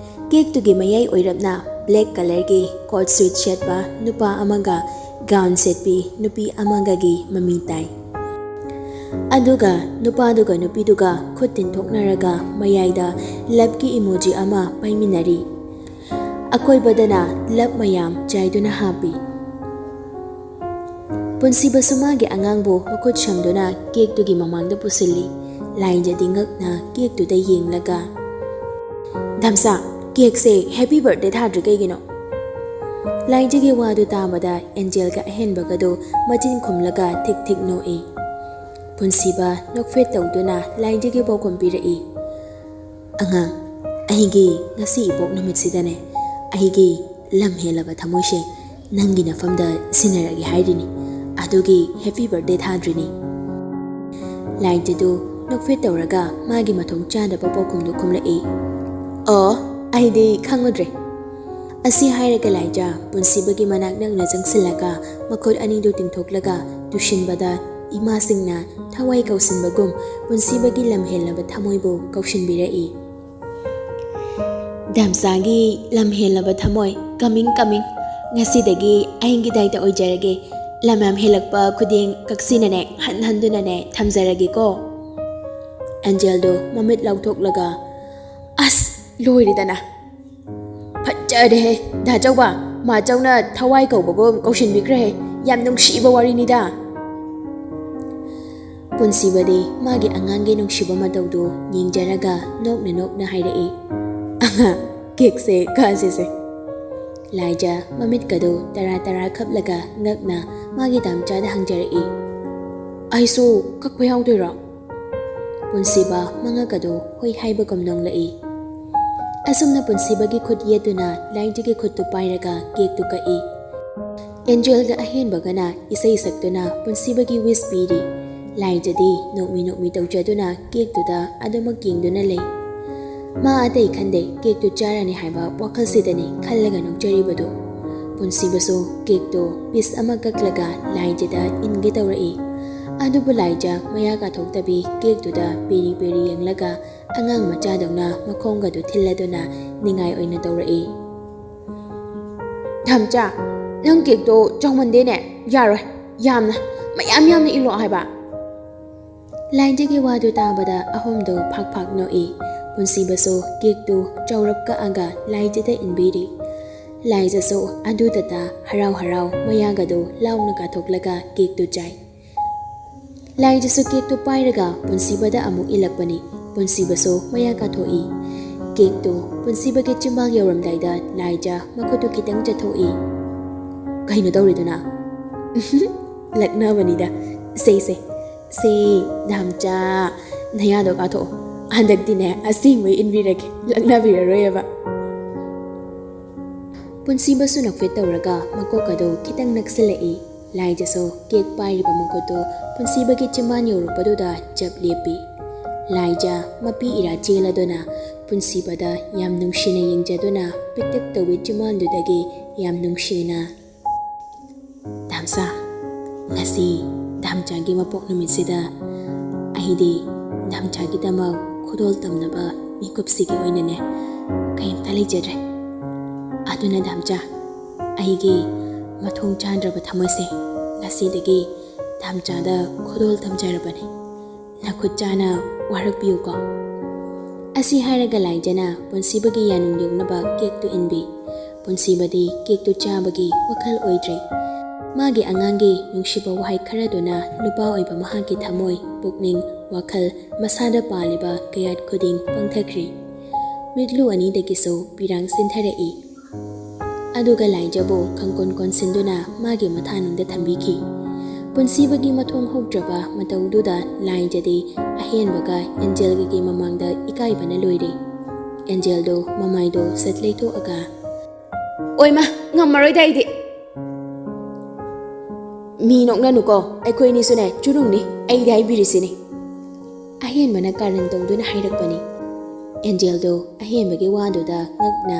ꯀꯦꯛꯇꯨꯒꯤ ꯃꯌꯥꯏ ꯑꯣꯏꯔꯞꯅ ꯕ꯭ꯂꯦꯛ ꯀꯂꯔꯒꯤ ꯀꯣꯠ ꯁꯨꯠ ꯁꯦꯠꯄ ꯅꯨꯄꯥ ꯑꯃꯒ ꯒꯥꯎꯟ ꯁꯦꯠꯄꯤ ꯅꯨꯄꯤ ꯑꯃꯒꯒꯤ ꯃꯃꯤ ꯇꯥꯏ꯫ ꯑꯗꯨꯒ ꯅꯨꯄꯥꯗꯨꯒ ꯅꯨꯄꯤꯗꯨꯒ ꯈꯨꯠ ꯇꯤꯟꯊꯣꯛꯅꯔꯒ ꯃꯌꯥꯏꯗ ꯂꯞꯀꯤ ꯏꯃꯣꯖꯤ ꯑꯃ ꯄꯥꯏꯃꯤꯟꯅꯔꯤ꯫ ꯑꯀꯣꯏꯕꯗꯅ ꯂꯞ ꯃꯌꯥꯝ ꯆꯥꯏꯗꯨꯅ ꯍꯥꯞꯄꯤ꯫ ꯄꯨꯟꯁꯤꯕꯁꯨ ꯃꯥꯒꯤ ꯑꯉꯥꯡꯕꯨ ꯃꯈꯨꯠ ꯁꯝꯗꯨꯅ ꯀꯦꯛꯇꯨꯒꯤ ꯃꯃꯥꯡꯗ ꯄꯨꯁꯤꯜꯂꯤ꯫ ꯂꯥꯏꯖꯗꯤ ꯉꯛꯅ ꯀꯦꯛꯇꯨꯗ ꯌꯦꯡꯂꯒ, "ꯙꯝꯁꯥ, ꯀꯦꯛꯁꯦ ꯍꯦꯄꯤ ꯕꯔꯊꯗꯦ ꯊꯥꯗ꯭ꯔꯤ ꯀꯩꯒꯤꯅꯣ?" ꯂꯥꯏꯖꯒꯤ ꯋꯥꯗꯨ ꯇꯥꯕꯗ ꯑꯦꯟꯖꯦꯜꯒ ꯑꯍꯦꯟꯕꯒꯗꯨ ꯃꯆꯤꯟ ꯈꯨꯝꯂꯒ ꯊꯤꯛ ꯊꯤꯛ ꯅꯣꯛꯏ꯫ ꯄꯨꯟꯁꯤꯕ ꯅꯣꯛꯐꯦꯠ ꯇꯧꯗꯨꯅ ꯂꯥꯏꯖꯒꯤ ꯄꯥꯎꯈꯨꯝ ꯄꯤꯔꯛꯏ꯫ "ꯑꯉꯥꯡ, ꯑꯩꯒꯤ ꯉꯁꯤ ꯏꯄꯣꯛ ꯅꯨꯃꯤꯠꯁꯤꯗꯅꯦ, ꯑꯩꯒꯤ ꯂꯝ ꯍꯦꯜꯂꯕ ꯊꯃꯣꯏꯁꯦ ꯅꯪꯒꯤ ꯅꯐꯝꯗ ꯁꯤꯟꯅꯔꯒꯦ ꯍꯥꯏꯔꯤꯅꯤ꯫ ꯑꯗꯨꯒꯤ ꯍꯦꯄꯤ ꯕꯔꯊꯗꯦ ꯊꯥꯗ꯭ꯔꯤꯅꯤ꯫" ꯂꯥꯏꯖꯗꯨ ꯅꯣꯛꯐꯦꯠ ꯇꯧꯔꯒ ꯃꯥꯒꯤ ꯃꯊꯣꯡ ꯆꯥꯗꯕ ꯄꯥꯎꯈꯨꯝꯗꯨ ꯈꯨꯝꯂꯛꯏ꯫ "ꯑꯣ, ꯑꯩꯗꯤ ꯈꯪꯉꯨꯗ꯭ꯔꯦ꯫" ꯑꯁꯤ ꯍꯥꯏꯔꯒ ꯂꯥꯏꯖ ꯄꯨꯟꯁꯤꯕꯒꯤ ꯃꯅꯥꯛ ꯅꯛꯅ ꯆꯪꯁꯤꯜꯂꯒ ꯃꯈꯨꯠ ꯑꯅꯤꯗꯨ ꯇꯤꯡꯊꯣꯛꯂꯒ ꯇꯨꯁꯤꯟꯕꯗ ꯏꯃꯥꯁꯤꯡꯅ ꯊꯋꯥꯏ ꯀꯧꯁꯤꯟꯕꯒꯨꯝ ꯄꯨꯟꯁꯤꯕꯒꯤ ꯂꯝ ꯍꯦꯜꯂꯕ ꯊꯃꯣꯏꯕꯨ ꯀꯧꯁꯤꯟꯕꯤꯔꯛꯏ꯫ "ꯙꯝꯁꯥꯒꯤ ꯂꯝ ꯍꯦꯜꯂꯕ ꯊꯃꯣꯏ, ꯀꯃꯤꯡ, ꯀꯃꯤꯡ꯫ ꯉꯁꯤꯗꯒꯤ ꯑꯩꯒꯤ ꯗꯥꯏꯇ ꯑꯣꯏꯖꯔꯒꯦ꯫ ꯂꯝ ꯌꯥꯝ ꯍꯦꯜꯂꯛꯄ ꯈꯨꯗꯤꯡ ꯀꯛꯁꯤꯅꯅꯦ, ꯍꯟ ꯍꯟꯗꯨꯅꯅꯦ ꯊꯝꯖꯔꯒꯦꯀꯣ꯫" ꯑꯦꯟꯖꯦꯜꯗꯣ ꯃꯃꯤꯠ ꯂꯥꯎꯊꯣꯛꯂꯒ, "ꯑꯁ, ꯂꯣꯏꯔꯦꯗꯅ꯫ ꯐꯠꯖꯔꯦꯍꯦ, ꯗꯥ ꯆꯧꯕ, ꯃꯥ ꯆꯧꯅ ꯊꯋꯥꯏ ꯀꯧꯕꯒꯨꯝ ꯀꯧꯁꯤꯟꯕꯤꯈ꯭ꯔꯦꯍꯦ꯫ ꯌꯥꯝ ꯅꯨꯡꯁꯤꯕ ꯋꯥꯔꯤꯅꯤꯗ꯫" ꯄꯨꯟꯁꯤꯕꯗꯤ ꯃꯥꯒꯤ ꯑꯉꯥꯡꯒꯤ ꯅꯨꯡꯁꯤꯕ ꯃꯇꯧꯗꯨ ꯌꯦꯡꯖꯔꯒ ꯅꯣꯛꯅ ꯅꯣꯛꯅ ꯍꯥꯏꯔꯛꯏ, "ꯑꯉꯥꯡ, ꯀꯦꯛꯁꯦ ꯀꯛꯑꯁꯤꯁꯦ꯫" ꯂꯥꯏꯖ ꯃꯃꯤꯠꯀꯗꯨ ꯇꯔꯥ ꯇꯔꯥ ꯈꯞꯂꯒ ꯉꯛꯅ ꯃꯥꯒꯤ ꯗꯥꯝꯆꯥꯗ ꯍꯪꯖꯔꯛꯏ, "ꯑꯩꯁꯨ ꯀꯛꯄ ꯌꯥꯎꯗꯣꯏꯔꯣ?" ꯄꯨꯟꯁꯤꯕ ꯃꯉꯛꯀꯗꯨ ꯍꯣꯏ ꯍꯥꯏꯕꯒꯨꯝ ꯅꯣꯡꯂꯛꯏ꯫ ꯑꯁꯨꯝꯅ ꯄꯨꯟꯁꯤꯕꯒꯤ ꯈꯨꯠ ꯌꯦꯠꯇꯨꯅ ꯂꯥꯏꯖꯒꯤ ꯈꯨꯠꯇꯨ ꯄꯥꯏꯔꯒ ꯀꯦꯛꯇꯨ ꯀꯛꯏ꯫ ꯑꯦꯟꯖꯦꯜꯒ ꯑꯍꯦꯟꯕꯒꯅ ꯏꯁꯩ ꯁꯛꯇꯨꯅ ꯄꯨꯟꯁꯤꯕꯒꯤ ꯋꯤꯁ ꯄꯤꯔꯤ꯫ ꯂꯥꯏꯖꯗꯤ ꯅꯣꯛꯃꯤ ꯅꯣꯛꯃꯤ ꯇꯧꯖꯗꯨꯅ ꯀꯦꯛꯇꯨꯗ ꯑꯗꯨꯃꯛ ꯌꯦꯡꯗꯨꯅ ꯂꯩ꯫ ꯃꯥ ꯑꯇꯩ ꯈꯟꯗꯦ, ꯀꯦꯛꯇꯨ ꯆꯥꯔꯅꯤ ꯍꯥꯏꯕ ꯋꯥꯈꯜꯁꯤꯗꯅꯤ ꯈꯜꯂꯒ ꯅꯣꯛꯆꯔꯤꯕꯗꯨ꯫ ꯄꯨꯟꯁꯤꯕꯁꯨ ꯀꯦꯛꯇꯨ ꯄꯤꯁ ꯑꯃ ꯀꯛꯂꯒ ꯂꯥꯏꯖꯗ ꯏꯟꯒꯦ ꯇꯧꯔꯛꯏ꯫ ꯑꯗꯨꯕꯨ ꯂꯥꯏꯖ ꯃꯌꯥ ꯀꯥꯊꯣꯛꯇꯕꯤ ꯀꯦꯛꯇꯨꯗ ꯄꯦꯔꯤ ꯄꯦꯔꯤ ꯌꯦꯡꯂꯒ ꯑꯉꯥꯡ ꯃꯆꯥꯗꯧꯅ ꯃꯈꯣꯡꯒꯗꯨ ꯊꯤꯜꯂꯗꯨꯅ ꯅꯤꯡꯉꯥꯏ ꯑꯣꯏꯅ ꯇꯧꯔꯛꯏ꯫ "ꯙꯝꯆꯥ, ꯅꯪ ꯀꯦꯛꯇꯣ ꯆꯥꯎꯃꯟꯗꯦꯅꯦ, ꯌꯥꯔꯣꯏ, ꯌꯥꯝꯅ, ꯃꯌꯥꯝ ꯌꯥꯝꯅ ꯏꯜꯂꯣ ꯍꯥꯏꯕ꯫" ꯂꯥꯏꯖꯒꯤ ꯋꯥꯗꯨ ꯇꯥꯕꯗ ꯑꯍꯨꯝꯗꯨ ꯐꯥꯛ ꯐꯥꯛ ꯅꯣꯛꯏ꯫ ꯄꯨꯟꯁꯤꯕꯁꯨ ꯀꯦꯛꯇꯨ ꯆꯥꯎꯔꯞ ꯀꯛꯑꯒ ꯂꯥꯏꯖꯗ ꯏꯟꯕꯤꯔꯤ꯫ ꯂꯥꯏꯖꯁꯨ ꯑꯗꯨꯗꯇ ꯍꯔꯥꯎ ꯍꯔꯥꯎ ꯃꯌꯥꯒꯗꯨ ꯂꯥꯎꯅ ꯀꯥꯊꯣꯛꯂꯒ ꯀꯦꯛꯇꯨ ꯆꯥꯏ꯫ ꯂꯥꯏꯖꯁꯨ ꯀꯦꯛꯇꯨ ꯄꯥꯏꯔꯒ ꯄꯨꯟꯁꯤꯕꯗ ꯑꯃꯨꯛ ꯏꯜꯂꯛꯄꯅꯤ꯫ ꯄꯨꯟꯁꯤꯕꯁꯨ ꯃꯌꯥ ꯀꯥꯊꯣꯛꯏ꯫ ꯀꯦꯛꯇꯨ ꯄꯨꯟꯁꯤꯕꯒꯤ ꯆꯤꯝꯕꯥꯜ ꯌꯧꯔꯝꯗꯥꯏꯗ ꯂꯥꯏꯖ ꯃꯈꯨꯠꯇꯨ ꯈꯤꯇꯪ ꯆꯠꯊꯣꯛꯏ꯫ "ꯀꯩꯅꯣ ꯇꯧꯔꯤꯗꯨꯅ?" "ꯂꯛꯅꯕꯅꯤꯗ꯫ ꯁꯦ, ꯁꯦ, ꯁꯦ, ꯙꯝꯆꯥ, ꯅꯌꯥꯗꯣ ꯀꯥꯊꯣꯛꯑꯣ꯫ ꯍꯟꯗꯛꯇꯤꯅꯦ, ꯑꯁꯦꯡꯕꯩ ꯏꯟꯕꯤꯔꯒꯦ, ꯂꯛꯅꯕꯤꯔꯔꯣꯏꯑꯕ꯫" ꯄꯨꯟꯁꯤꯕꯁꯨ ꯅꯣꯛꯐꯦꯠ ꯇꯧꯔꯒ ꯃꯀꯣꯛ ꯑꯗꯨ ꯈꯤꯇꯪ ꯅꯛꯁꯤꯜꯂꯛꯏ꯫ ꯂꯥꯏꯖꯁꯨ ꯀꯦꯛ ꯄꯥꯏꯔꯤꯕ ꯃꯈꯨꯠꯇꯨ ꯄꯨꯟꯁꯤꯕꯒꯤ ꯆꯤꯝꯕꯥꯟ ꯌꯧꯔꯛꯄꯗꯨꯗ ꯆꯞ ꯂꯦꯞꯄꯤ꯫ ꯂꯥꯏꯖ ꯃꯄꯤ ꯏꯔꯥ ꯆꯦꯜꯂꯗꯨꯅ ꯄꯨꯟꯁꯤꯕꯗ ꯌꯥꯝ ꯅꯨꯡꯁꯤꯅ ꯌꯦꯡꯖꯗꯨꯅ ꯄꯤꯛꯇꯛ ꯇꯧꯕꯤ ꯆꯤꯝꯕꯥꯟꯗꯨꯗꯒꯤ ꯌꯥꯝ ꯅꯨꯡꯁꯤꯅ, "ꯙꯝꯆꯥ, ꯉꯁꯤ ꯙꯝꯆꯥꯒꯤ ꯃꯄꯣꯛ ꯅꯨꯃꯤꯠꯁꯤꯗ ꯑꯩꯗꯤ ꯙꯝꯆꯥꯒꯤꯗꯃꯛ ꯈꯨꯗꯣꯜ ꯇꯝꯅꯕ ꯃꯤꯀꯨꯞꯁꯤꯒꯤ ꯑꯣꯏꯅꯅꯦ, ꯀꯩꯝꯇ ꯂꯩꯖꯗ꯭ꯔꯦ꯫ ꯑꯗꯨꯅ ꯙꯝꯆꯥ, ꯑꯩꯒꯤ ꯃꯊꯣꯡ ꯆꯥꯗ꯭ꯔꯕ ꯊꯃꯣꯏꯁꯦ ꯉꯁꯤꯗꯒꯤ ꯙꯝꯆꯥꯗ ꯈꯨꯗꯣꯜ ꯇꯝꯖꯔꯕꯅꯤ꯫ ꯅꯈꯨꯠ ꯆꯥꯅ ꯋꯥꯔꯛꯄꯤꯌꯨꯀꯣ꯫" ꯑꯁꯤ ꯍꯥꯏꯔꯒ ꯂꯥꯏꯖꯅ ꯄꯨꯟꯁꯤꯕꯒꯤ ꯌꯥꯅꯨꯡ ꯌꯧꯅꯕ ꯀꯦꯛꯇꯨ ꯏꯟꯕꯤ꯫ ꯄꯨꯟꯁꯤꯕꯗꯤ ꯀꯦꯛꯇꯨ ꯆꯥꯕꯒꯤ ꯋꯥꯈꯜ ꯑꯣꯏꯗ꯭ꯔꯦ꯫ ꯃꯥꯒꯤ ꯑꯉꯥꯡꯒꯤ ꯅꯨꯡꯁꯤꯕ ꯋꯥꯍꯩ ꯈꯔꯗꯨꯅ ꯅꯨꯄꯥ ꯑꯣꯏꯕ ꯃꯍꯥꯛꯀꯤ ꯊꯃꯣꯏ, ꯄꯨꯛꯅꯤꯡ, ꯋꯥꯈꯜ, ꯃꯁꯥꯗ ꯄꯥꯜꯂꯤꯕ ꯀꯌꯥꯠ ꯈꯨꯗꯤꯡ ꯄꯪꯊꯈ꯭ꯔꯦ꯫ ꯃꯤꯠꯂꯨ ꯑꯅꯤꯗꯒꯤꯁꯨ ꯄꯤꯔꯥꯡ ꯆꯤꯟꯊꯔꯛꯏ꯫ ꯑꯗꯨꯒ ꯂꯥꯏꯖꯕꯨ ꯈꯪꯀꯣꯟ ꯀꯣꯟꯁꯤꯟꯗꯨꯅ ꯃꯥꯒꯤ ꯃꯊꯥꯅꯨꯡꯗ ꯊꯝꯕꯤꯈꯤ꯫ ꯄꯨꯟꯁꯤꯕꯒꯤ ꯃꯊꯣꯡ ꯍꯧꯗ꯭ꯔꯕ ꯃꯇꯧꯗꯨꯗ ꯂꯥꯏꯖꯗꯤ ꯑꯍꯦꯟꯕꯒ ꯑꯦꯟꯖꯦꯜꯒꯒꯤ ꯃꯃꯥꯡꯗ ꯏꯀꯥꯏꯕꯅ ꯂꯣꯏꯔꯦ꯫ ꯑꯦꯟꯖꯦꯜꯗꯣ ꯃꯃꯥꯏꯗꯣ ꯁꯠ ꯂꯩꯊꯣꯛꯑꯒ, "ꯑꯣꯏꯃ, ꯉꯝꯃꯔꯣꯏꯗ ꯑꯩꯗꯤ꯫ ꯃꯤ ꯅꯣꯛꯅꯅꯨꯀꯣ, ꯑꯩꯈꯣꯏꯅꯤꯁꯨꯅꯦ ꯆꯨꯔꯨꯡꯅꯤ, ꯑꯩꯗꯤ ꯍꯥꯏꯕꯤꯔꯤꯁꯤꯅꯤ꯫" ꯑꯍꯦꯟꯕꯅ ꯀꯥꯔꯟ ꯇꯧꯗꯨꯅ ꯍꯥꯏꯔꯛꯄꯅꯤ꯫ ꯑꯦꯟꯖꯦꯜꯗꯣ ꯑꯍꯦꯟꯕꯒꯤ ꯋꯥꯗꯨꯗ ꯉꯛꯅ,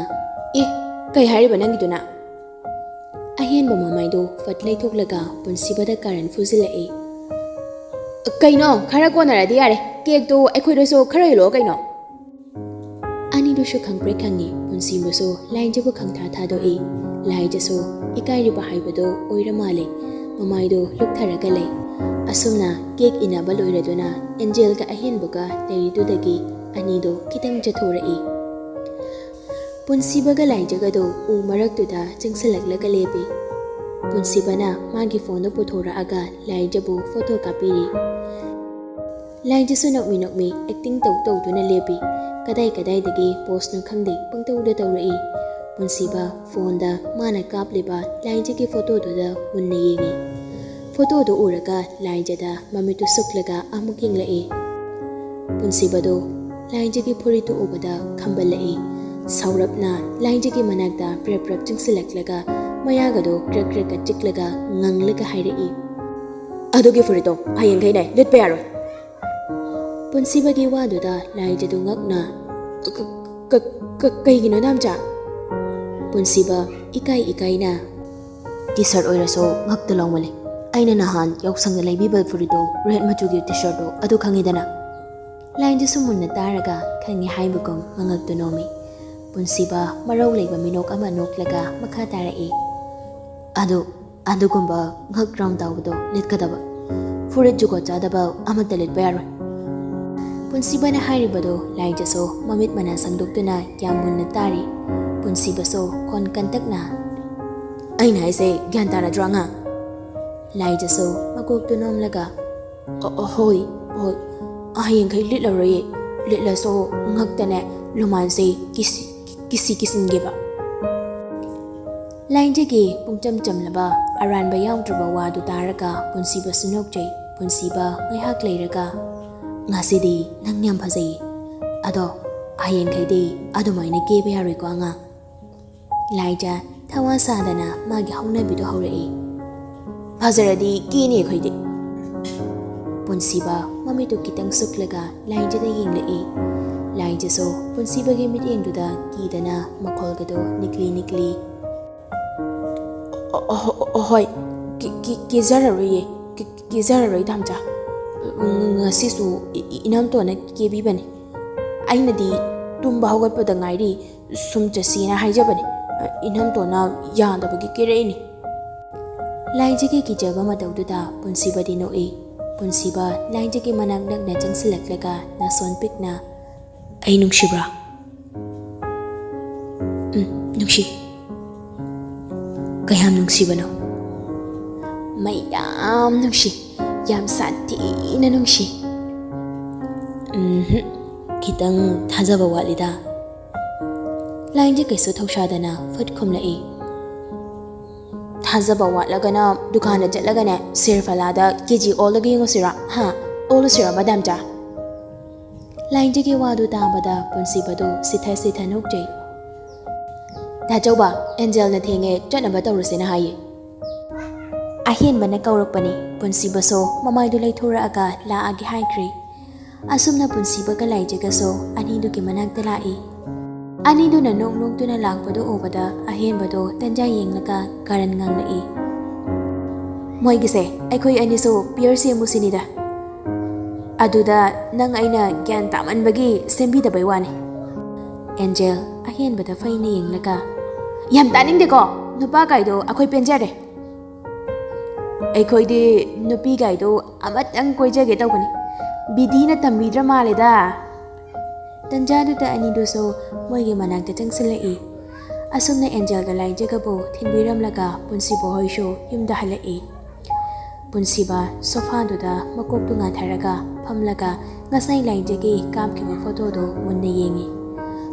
"ꯑꯦ, ꯀꯩ ꯍꯥꯏꯔꯤꯕ ꯅꯪꯒꯤꯗꯨꯅ?" ꯑꯍꯦꯟꯕ ꯃꯃꯥꯏꯗꯣ ꯐꯠ ꯂꯩꯊꯣꯛꯂꯒ ꯄꯨꯟꯁꯤꯕꯗ ꯀꯥꯔꯟ ꯐꯨꯖꯤꯜꯂꯛꯏ꯫ "ꯀꯩꯅꯣ, ꯈꯔ ꯀꯣꯟꯅꯔꯗꯤ ꯌꯥꯔꯦ, ꯀꯦꯛꯇꯣ ꯑꯩꯈꯣꯏꯗꯁꯨ ꯈꯔ ꯌꯣꯜꯂꯛꯑꯣ ꯀꯩꯅꯣ꯫" ꯑꯅꯤꯗꯨꯁꯨ ꯈꯪꯄ꯭ꯔꯦꯛ ꯈꯪꯉꯤ, ꯄꯨꯟꯁꯤꯕꯁꯨ ꯂꯥꯏꯖꯕꯨ ꯈꯪꯊꯥ ꯊꯥꯗꯣꯛꯏ꯫ ꯂꯥꯏꯖꯁꯨ ꯏꯀꯥꯏꯔꯤꯕ ꯍꯥꯏꯕꯗꯣ ꯑꯣꯏꯔ ꯃꯥꯜꯂꯦ꯫ ꯃꯃꯥꯏꯗꯣ ꯂꯨꯛꯊꯔꯒ ꯂꯩ꯫ ꯑꯁꯨꯝꯅ ꯀꯦꯛ ꯏꯟꯅꯕ ꯂꯣꯏꯔꯗꯨꯅ ꯑꯦꯟꯖꯦꯜꯒ ꯑꯍꯦꯟꯕꯒ ꯂꯩꯔꯤꯗꯨꯗꯒꯤ ꯑꯅꯤꯗꯣ ꯈꯤꯇꯪ ꯆꯠꯊꯣꯔꯛꯏ꯫ ꯄꯨꯟꯁꯤꯕꯒ ꯂꯥꯏꯖꯒꯗꯣ ꯎ ꯃꯔꯛꯇꯨꯗ ꯆꯪꯁꯤꯜꯂꯛꯂꯒ ꯂꯦꯞꯄꯤ꯫ ꯄꯨꯟꯁꯤꯕꯅ ꯃꯥꯒꯤ ꯐꯣꯟꯗꯣ ꯄꯨꯊꯣꯔꯛꯑꯒ ꯂꯥꯏꯖꯕꯨ ꯐꯣꯇꯣ ꯀꯥꯞꯄꯤꯔꯤ꯫ ꯂꯥꯏꯖꯁꯨ ꯅꯣꯛꯃꯤ ꯅꯣꯛꯃꯤ ꯑꯦꯛꯇꯤꯡ ꯇꯧ ꯇꯧꯗꯨꯅ ꯂꯦꯞꯄꯤ꯫ ꯀꯗꯥꯏ ꯀꯗꯥꯏꯗꯒꯤ ꯄꯣꯁꯅꯣ ꯈꯪꯗꯦ ꯄꯪꯇꯧꯗ ꯇꯧꯔꯛꯏ꯫ ꯄꯨꯟꯁꯤꯕ ꯐꯣꯟꯗ ꯃꯥꯅ ꯀꯥꯞꯂꯤꯕ ꯂꯥꯏꯖꯒꯤ ꯐꯣꯇꯣꯗꯨꯗ ꯃꯨꯟꯅ ꯌꯦꯡꯉꯤ꯫ ꯐꯣꯇꯣꯗꯨ ꯎꯔꯒ ꯂꯥꯏꯖꯗ ꯃꯃꯤꯠꯇꯨ ꯁꯨꯛꯂꯒ ꯑꯃꯨꯛ ꯌꯦꯡꯂꯛꯏ꯫ ꯄꯨꯟꯁꯤꯕꯗꯨ ꯂꯥꯏꯖꯒꯤ ꯐꯨꯔꯤꯠꯇꯨ ꯎꯕꯗ ꯈꯝꯕꯜꯂꯛꯏ꯫ ꯁꯥꯎꯔꯞꯅ ꯂꯥꯏꯖꯒꯤ ꯃꯅꯥꯛꯇ ꯄ꯭ꯔꯞ ꯄ꯭ꯔꯞ ꯆꯪꯁꯤꯜꯂꯛꯂꯒ ꯃꯌꯥꯒꯗꯣ ꯀ꯭ꯔꯛ ꯀ꯭ꯔꯛꯀ ꯆꯤꯛꯂꯒ ꯉꯪꯂꯒ ꯍꯥꯏꯔꯛꯏ, "ꯑꯗꯨꯒꯤ ꯐꯨꯔꯤꯠꯇꯣ ꯍꯌꯦꯡꯈꯩꯅꯦ ꯂꯤꯠꯄ ꯌꯥꯔꯣꯏ꯫" ꯄꯨꯟꯁꯤꯕꯒꯤ ꯋꯥꯗꯨꯗ ꯂꯥꯏꯖꯗꯨ ꯉꯛꯅ, "ꯀ-, ꯀ-, ꯀ-, ꯀ-, ꯀꯩꯒꯤꯅꯣ ꯅꯥꯝꯆꯥ?" ꯄꯨꯟꯁꯤꯕ ꯏꯀꯥꯏ ꯏꯀꯥꯏꯅ, "ꯇꯤ ꯁꯥꯔꯠ ꯑꯣꯏꯔꯁꯨ ꯉꯛꯇ ꯂꯥꯎꯃꯜꯂꯤ꯫ ꯑꯩꯅ ꯅꯍꯥꯟ ꯌꯥꯎꯁꯪꯗ ꯂꯩꯕꯤꯕ ꯐꯨꯔꯤꯠꯇꯣ, ꯔꯦꯗ ꯃꯆꯨꯒꯤ ꯇꯤ ꯁꯥꯔꯠꯇꯣ, ꯑꯗꯨ ꯈꯪꯉꯤꯗꯅ?" ꯂꯥꯏꯖꯁꯨ ꯃꯨꯟꯅ ꯇꯥꯔꯒ ꯈꯪꯉꯤ ꯍꯥꯏꯕꯒꯨꯝ ꯃꯉꯛꯇꯨ ꯅꯣꯝꯃꯤ꯫ ꯄꯨꯟꯁꯤꯕ ꯃꯔꯧ ꯂꯩꯕ ꯃꯤꯅꯣꯛ ꯑꯃ ꯅꯣꯛꯂꯒ ꯃꯈꯥ ꯇꯥꯔꯛꯏ, "ꯑꯗꯨ ꯑꯗꯨꯒꯨꯝꯕ ꯉꯛ ꯔꯥꯎꯟ ꯇꯧꯕꯗꯣ ꯂꯤꯠꯀꯗꯕ꯫ ꯐꯨꯔꯤꯠ ꯖꯨꯒꯣꯠ ꯆꯥꯗꯕ ꯑꯃꯠꯇ ꯂꯤꯠꯄ ꯌꯥꯔꯣꯏ꯫" ꯄꯨꯟꯁꯤꯕꯅ ꯍꯥꯏꯔꯤꯕꯗꯣ ꯂꯥꯏꯖꯁꯨ ꯃꯃꯤꯠ ꯃꯅꯥ ꯁꯪꯗꯣꯛꯇꯨꯅ ꯌꯥꯝ ꯃꯨꯟꯅ ꯇꯥꯔꯤ꯫ ꯄꯨꯟꯁꯤꯕꯁꯨ ꯈꯣꯟ ꯀꯟꯇꯛꯅ, "ꯑꯩꯅ ꯍꯥꯏꯁꯦ ꯒ꯭ꯌꯥꯟ ꯇꯥꯔꯗ꯭ꯔꯣ ꯑꯉꯥꯡ? ꯂꯥꯏꯖꯁꯨ ꯃꯀꯣꯛꯇꯨ ꯅꯣꯝꯂꯒ, "ꯑ, ꯑ, ꯍꯣꯏ, ꯍꯣꯏ, ꯍꯌꯦꯡꯈꯩ ꯂꯤꯠꯂꯔꯣꯏꯌꯦ꯫ ꯂꯤꯠꯂꯁꯨ ꯉꯛꯇꯅꯦ ꯂꯨꯃꯥꯟꯁꯦ ꯀꯤꯁꯤ-, ꯀꯤꯁꯤ ꯀꯤꯁꯤꯟꯒꯦꯕ"꯫ ꯂꯥꯏꯖꯒꯤ ꯄꯨꯡꯆꯝ ꯆꯝꯂꯕ ꯑꯔꯥꯟꯕ ꯌꯥꯎꯗ꯭ꯔꯕ ꯋꯥꯗꯨ ꯇꯥꯔꯒ ꯄꯨꯟꯁꯤꯕꯁꯨ ꯅꯣꯛꯆꯩ꯫ ꯄꯨꯟꯁꯤꯕ ꯉꯥꯏꯍꯥꯛ ꯂꯩꯔꯒ, "ꯉꯁꯤꯗꯤ ꯅꯪ ꯌꯥꯝ ꯐꯖꯩꯌꯦ꯫ ꯑꯗꯣ ꯍꯌꯦꯡꯈꯩꯗꯤ ꯑꯗꯨꯃꯥꯏꯅ ꯀꯦꯕ ꯌꯥꯔꯣꯏꯀꯣ ꯑꯉꯥꯡ?" ꯂꯥꯏꯖ ꯊꯋꯥ ꯁꯥꯗꯅ ꯃꯥꯒꯤ ꯍꯧꯅꯕꯤꯗꯣ ꯍꯧꯔꯛꯏ꯫ "ꯐꯖꯔꯗꯤ ꯀꯦꯅꯤ ꯑꯩꯈꯣꯏꯗꯤ"꯫ ꯄꯨꯟꯁꯤꯕ ꯃꯃꯤꯠꯇꯨ ꯈꯤꯇꯪ ꯁꯨꯛꯂꯒ ꯂꯥꯏꯖꯗ ꯌꯦꯡꯂꯛꯏ꯫ ꯂꯥꯏꯖꯁꯨ ꯄꯨꯟꯁꯤꯕꯒꯤ ꯃꯤꯠꯌꯦꯡꯗꯨꯗ ꯀꯤꯗꯅ ꯃꯈꯣꯜꯒꯗꯣ ꯅꯤꯛꯂꯤ ꯅꯤꯛꯂꯤ꯫ "ꯑ-, ꯑ-, ꯑ-, ꯍꯣꯏ, ꯀꯦ-, ꯀꯦ-, ꯀꯦꯖꯔꯔꯣꯏꯌꯦ꯫ ꯀꯦ-, ꯀꯦꯖꯔꯔꯣꯏ, ꯗꯥꯝꯆꯥ꯫ ꯉ-, ꯉꯁꯤꯁꯨ ꯏ-, ꯏ-, ꯏꯅꯝꯇꯣꯟꯅ ꯀꯦꯕꯤꯕꯅꯦ꯫ ꯑꯩꯅꯗꯤ ꯇꯨꯝꯕ ꯍꯧꯒꯠꯄꯗ ꯉꯥꯏꯔꯤ, ꯁꯨꯝ ꯆꯠꯁꯤꯅ ꯍꯥꯏꯖꯕꯅꯦ꯫ ꯏꯅꯝꯇꯣꯟꯅ ꯌꯥꯗꯕꯒꯤ ꯀꯦꯔꯛꯏꯅꯦ"꯫ ꯂꯥꯏꯖꯒꯤ ꯀꯤꯖꯕ ꯃꯇꯧꯗꯨꯗ ꯄꯨꯟꯁꯤꯕꯗꯤ ꯅꯣꯛꯏ꯫ ꯄꯨꯟꯁꯤꯕ ꯂꯥꯏꯖꯒꯤ ꯃꯅꯥꯛ ꯅꯛꯅ ꯆꯪꯁꯤꯜꯂꯛꯂꯒ ꯅꯥꯁꯣꯟ ꯄꯤꯛꯅ, "ꯑꯩ ꯅꯨꯡꯁꯤꯕ꯭ꯔꯥ?" "ꯎꯝ, ꯅꯨꯡꯁꯤ"꯫ "ꯀꯌꯥꯝ ꯅꯨꯡꯁꯤꯕꯅꯣ?" "ꯃꯌꯥꯝ ꯅꯨꯡꯁꯤ, ꯌꯥꯝ ꯁꯥꯊꯤꯅ ꯅꯨꯡꯁꯤ"꯫ "ꯎꯝꯍꯨꯝ, ꯈꯤꯇꯪ ꯊꯥꯖꯕ ꯋꯥꯠꯂꯤꯗ"꯫ ꯂꯥꯏꯖ ꯀꯩꯁꯨ ꯊꯧꯁꯥꯗꯅ ꯐꯠ ꯈꯨꯝꯂꯛꯏ꯫ "ꯊꯥꯖꯕ ꯋꯥꯠꯂꯒꯅ ꯗꯨꯀꯥꯟꯗ ꯆꯠꯂꯒꯅꯦ ꯁꯤꯔꯐꯂꯥꯗ ꯀꯦ ꯖꯤ ꯑꯣꯜꯂꯒ ꯌꯦꯡꯉꯨꯁꯤꯔꯣ? ꯍꯥ? ꯑꯣꯜꯂꯨꯁꯤꯔꯣ, ꯃꯦꯗꯥꯝꯆꯥ?" ꯂꯥꯏꯖꯒꯤ ꯋꯥꯗꯨ ꯇꯥꯕꯗ ꯄꯨꯟꯁꯤꯕꯗꯨ ꯁꯤꯊ ꯁꯤꯊ ꯅꯣꯛꯆꯩ꯫ "ꯗꯥꯆꯧꯕ, ꯑꯦꯟꯖꯦꯜꯅ ꯊꯦꯡꯉꯦ, ꯆꯠꯅꯕ ꯇꯧꯔꯁꯦꯅ ꯍꯥꯏꯌꯦ"꯫ ꯑꯍꯦꯟꯕꯅ ꯀꯧꯔꯛꯄꯅꯤ꯫ ꯄꯨꯟꯁꯤꯕꯁꯨ ꯃꯃꯥꯏꯗꯨ ꯂꯩꯊꯣꯔꯛꯑꯒ ꯂꯥꯛꯑꯒꯦ ꯍꯥꯏꯈ꯭ꯔꯦ꯫ ꯑꯁꯨꯝꯅ ꯄꯨꯟꯁꯤꯕꯒ ꯂꯥꯏꯖꯒꯁꯨ ꯑꯅꯤꯗꯨꯒꯤ ꯃꯅꯥꯛꯇ ꯂꯥꯛꯏ꯫ ꯑꯅꯤꯗꯨꯅ ꯅꯣꯛ ꯅꯣꯛꯇꯨꯅ ꯂꯥꯛꯄꯗꯨ ꯎꯕꯗ ꯑꯍꯦꯟꯕꯗꯣ ꯇꯟꯖꯥ ꯌꯦꯡꯂꯒ ꯀꯥꯔꯟ ꯉꯥꯡꯂꯛꯏ꯫ "ꯃꯣꯏꯒꯤꯁꯦ ꯑꯩꯈꯣꯏ ꯑꯅꯤꯁꯨ ꯄꯤꯌꯔ ꯁꯦꯝꯃꯨꯁꯤꯅꯤꯗ꯫ ꯑꯗꯨꯗ ꯅꯪ ꯑꯩꯅ ꯒ꯭ꯌꯥꯟ ꯇꯥꯃꯟꯕꯒꯤ ꯁꯦꯝꯕꯤꯗꯕꯩ ꯋꯥꯅꯤ"꯫ ꯑꯦꯟꯖꯦꯜ ꯑꯍꯦꯟꯕꯗ ꯐꯩꯅ ꯌꯦꯡꯂꯒ, "ꯌꯥꯝ ꯇꯥꯅꯤꯡꯗꯦꯀꯣ, ꯅꯨꯄꯥ ꯀꯥꯏꯗꯣ ꯑꯩꯈꯣꯏ ꯄꯦꯟꯖꯔꯦ꯫ ꯑꯩꯈꯣꯏꯗꯤ ꯅꯨꯄꯤ ꯀꯥꯏꯗꯣ ꯑꯃꯇꯪ ꯀꯣꯏꯖꯒꯦ ꯇꯧꯕꯅꯤ꯫ ꯕꯤꯗꯤꯅ ꯇꯝꯕꯤꯗ꯭ꯔ ꯃꯥꯜꯂꯦꯗ"꯫ ꯇꯟꯖꯥꯗꯨꯗ ꯑꯅꯤꯗꯨꯁꯨ ꯃꯣꯏꯒꯤ ꯃꯅꯥꯛꯇ ꯆꯪꯁꯤꯜꯂꯛꯏ꯫ ꯑꯁꯨꯝꯅ ꯑꯦꯟꯖꯦꯜꯒ ꯂꯥꯏꯖꯒꯕꯨ ꯊꯤꯟꯕꯤꯔꯝꯂꯒ ꯄꯨꯟꯁꯤꯕ ꯍꯣꯏꯁꯨ ꯌꯨꯝꯗ ꯍꯜꯂꯛꯏ꯫ ꯄꯨꯟꯁꯤꯕ ꯁꯣꯐꯥꯗꯨꯗ ꯃꯀꯣꯛꯇꯨ ꯉꯥꯊꯔꯒ ꯐꯝꯂꯒ ꯉꯁꯥꯏ ꯂꯥꯏꯟꯗꯒꯤ ꯀꯥꯞꯈꯤꯕ ꯐꯣꯇꯣꯗꯨ ꯃꯨꯟꯅ ꯌꯦꯡꯏ꯫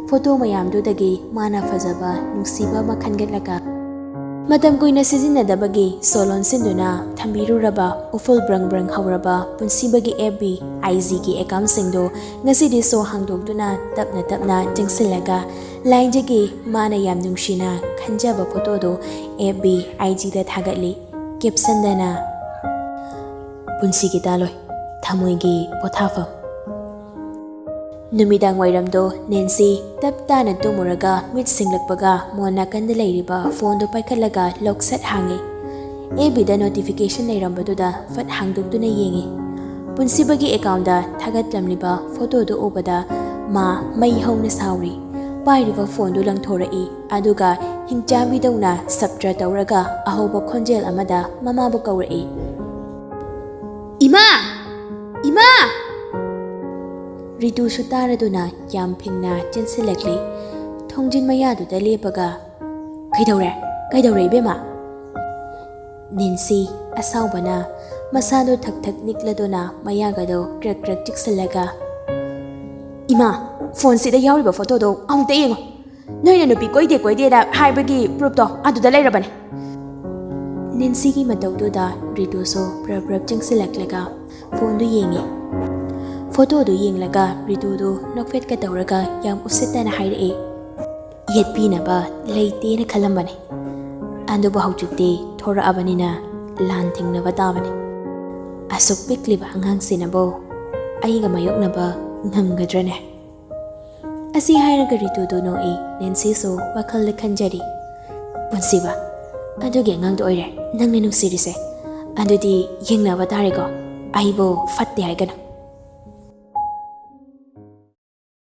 ꯐꯣꯇꯣ ꯃꯌꯥꯝꯗꯨꯗꯒꯤ ꯃꯥꯅ ꯐꯖꯕ, ꯅꯨꯡꯁꯤꯕ ꯑꯃ ꯈꯟꯒꯠꯂꯒ, ꯃꯇꯝ ꯀꯨꯏꯅ ꯁꯤꯖꯤꯟꯅꯗꯕꯒꯤ ꯁꯣ ꯂꯣꯟꯁꯤꯟꯗꯨꯅ ꯊꯝꯕꯤꯔꯨꯔꯕ ꯎꯐꯨꯜ ꯕ꯭ꯔꯪ ꯕ꯭ꯔꯪ ꯍꯧꯔꯕ ꯄꯨꯟꯁꯤꯕꯒꯤ ꯑꯦꯐ ꯕꯤ, ꯑꯥꯏ ꯖꯤꯒꯤ ꯑꯦꯀꯥꯎꯟꯁꯤꯡꯗꯨ ꯉꯁꯤꯗꯤ ꯁꯣ ꯍꯥꯡꯗꯣꯛꯇꯨꯅ ꯇꯞꯅ ꯇꯞꯅ ꯆꯪꯁꯤꯜꯂꯒ ꯂꯥꯏꯟꯗꯒꯤ ꯃꯥꯅ ꯌꯥꯝ ꯅꯨꯡꯁꯤꯅ ꯈꯟꯖꯕ ꯐꯣꯇꯣꯗꯨ ꯑꯦꯐ ꯕꯤ, ꯑꯥꯏ ꯖꯤꯗ ꯊꯥꯒꯠꯂꯤ꯫ ꯀꯦꯞꯁꯟꯗꯅ "ꯄꯨꯟꯁꯤꯒꯤ ꯇꯥꯂꯣꯏ, ꯊꯃꯣꯏꯒꯤ ꯄꯣꯊꯥꯐꯝ"꯫ ꯅꯨꯃꯤꯗꯥꯡ ꯋꯥꯏꯔꯝꯗꯣ ꯅꯦꯟꯁꯤ ꯇꯞ ꯇꯥꯅ ꯇꯨꯝꯃꯨꯔꯒ ꯃꯤꯠ ꯁꯤꯡꯂꯛꯄꯒ ꯃꯣꯟ ꯅꯥꯀꯟꯗ ꯂꯩꯔꯤꯕ ꯐꯣꯟꯗꯨ ꯄꯥꯏꯈꯠꯂꯒ ꯂꯣꯛ ꯁꯠ ꯍꯥꯡꯉꯤ꯫ ꯑꯦꯐ ꯕꯤꯗ ꯅꯣꯇꯤꯐꯤꯀꯦꯁꯟ ꯂꯩꯔꯝꯕꯗꯨꯗ ꯐꯠ ꯍꯥꯡꯗꯣꯛꯇꯨꯅ ꯌꯦꯡꯉꯤ꯫ ꯄꯨꯟꯁꯤꯕꯒꯤ ꯑꯦꯀꯥꯎꯟꯗ ꯊꯥꯒꯠꯂꯝꯂꯤꯕ ꯐꯣꯇꯣꯗꯨ ꯎꯕꯗ ꯃꯥ ꯃꯩ ꯍꯧꯅ ꯁꯥꯎꯔꯤ꯫ ꯄꯥꯏꯔꯤꯕ ꯐꯣꯟꯗꯨ ꯂꯪꯊꯣꯔꯛꯏ, ꯑꯗꯨꯒ ꯍꯤꯡꯆꯥꯕꯤꯗꯧꯅ ꯁꯞꯇ꯭ꯔ ꯇꯧꯔꯒ ꯑꯍꯧꯕ ꯈꯣꯟꯖꯦꯜ ꯑꯃꯗ ꯃꯃꯥꯕꯨ ꯀꯧꯔꯛꯏ꯫ "ꯏꯃꯥ! ꯏꯃꯥ!" ꯔꯤꯇꯨꯁꯨ ꯇꯥꯔꯗꯨꯅ ꯌꯥꯝ ꯐꯤꯡꯅ ꯆꯦꯟꯁꯤꯜꯂꯛꯂꯤ꯫ ꯊꯣꯡꯖꯤꯟ ꯃꯌꯥꯗꯨꯗ ꯂꯦꯞꯄꯒ, "ꯀꯩꯗꯧꯔꯦ? ꯀꯩꯗꯧꯔꯦ, ꯏꯕꯦꯝꯃ?" ꯅꯦꯟꯁꯤ ꯑꯁꯥꯎꯕꯅ ꯃꯁꯥꯗꯨ ꯊꯛ ꯊꯛ ꯅꯤꯛꯂꯗꯨꯅ ꯃꯌꯥꯒꯗꯣ ꯀ꯭ꯔꯛ ꯀ꯭ꯔꯛ ꯆꯤꯛꯁꯤꯜꯂꯒ, "ꯏꯃꯥ, ꯐꯣꯟꯁꯤꯗ ꯌꯥꯎꯔꯤꯕ ꯐꯣꯇꯣꯗꯣ ꯑꯃꯨꯛꯇ ꯌꯦꯡꯉꯣ꯫ ꯅꯣꯏꯅ ꯅꯨꯄꯤ ꯀꯣꯏꯗꯦ ꯀꯣꯏꯗꯦꯗ ꯍꯥꯏꯕꯒꯤ ꯄ꯭ꯔꯨꯐꯇꯣ ꯑꯗꯨꯗ ꯂꯩꯔꯕꯅꯦ꯫" ꯅꯦꯟꯁꯤꯒꯤ ꯃꯇꯧꯗꯨꯗ ꯔꯤꯇꯨꯁꯨ ꯄ꯭ꯔꯞ ꯄ꯭ꯔꯞ ꯆꯪꯁꯤꯜꯂꯛꯂꯒ ꯐꯣꯟꯗꯨ ꯌꯦꯡꯉꯤ꯫ ꯐꯣꯇꯣꯗꯨ ꯌꯦꯡꯂꯒ ꯔꯤꯇꯨꯗꯨ ꯅꯣꯛꯐꯦꯠꯀ ꯇꯧꯔꯒ ꯌꯥꯝ ꯎꯁꯤꯠꯇꯅ ꯍꯥꯏꯔꯛꯏ, "ꯌꯦꯠꯄꯤꯅꯕ ꯂꯩꯇꯦꯅ ꯈꯜꯂꯝꯕꯅꯤ, ꯑꯗꯨꯕꯨ ꯍꯧꯖꯤꯛꯇꯤ ꯊꯣꯔꯛꯑꯕꯅꯤꯅ ꯂꯥꯟ ꯊꯦꯡꯅꯕ ꯇꯥꯕꯅꯤ꯫ ꯑꯁꯨꯛ ꯄꯤꯛꯂꯤꯕ ꯑꯉꯥꯡꯁꯤꯅꯕꯨ ꯑꯩꯒ ꯃꯥꯌꯣꯛꯅꯕ ꯉꯝꯒꯗ꯭ꯔꯅꯦ?" ꯑꯁꯤ ꯍꯥꯏꯔꯒ ꯔꯤꯇꯨꯗꯨ ꯅꯣꯛꯏ꯫ ꯅꯦꯟꯁꯤꯁꯨ ꯋꯥꯈꯜꯗ ꯈꯟꯖꯔꯤ, "ꯄꯨꯟꯁꯤꯕ, ꯑꯗꯨꯒꯤ ꯑꯉꯥꯡꯗꯣ ꯑꯣꯏꯔꯦ ꯅꯪꯅ ꯅꯨꯡꯁꯤꯔꯤꯁꯦ? ꯑꯗꯨꯗꯤ ꯌꯦꯡꯅꯕ ꯇꯥꯔꯦꯀꯣ, ꯑꯩꯕꯨ ꯐꯠꯇꯦ ꯍꯥꯏꯒꯅꯨ꯫"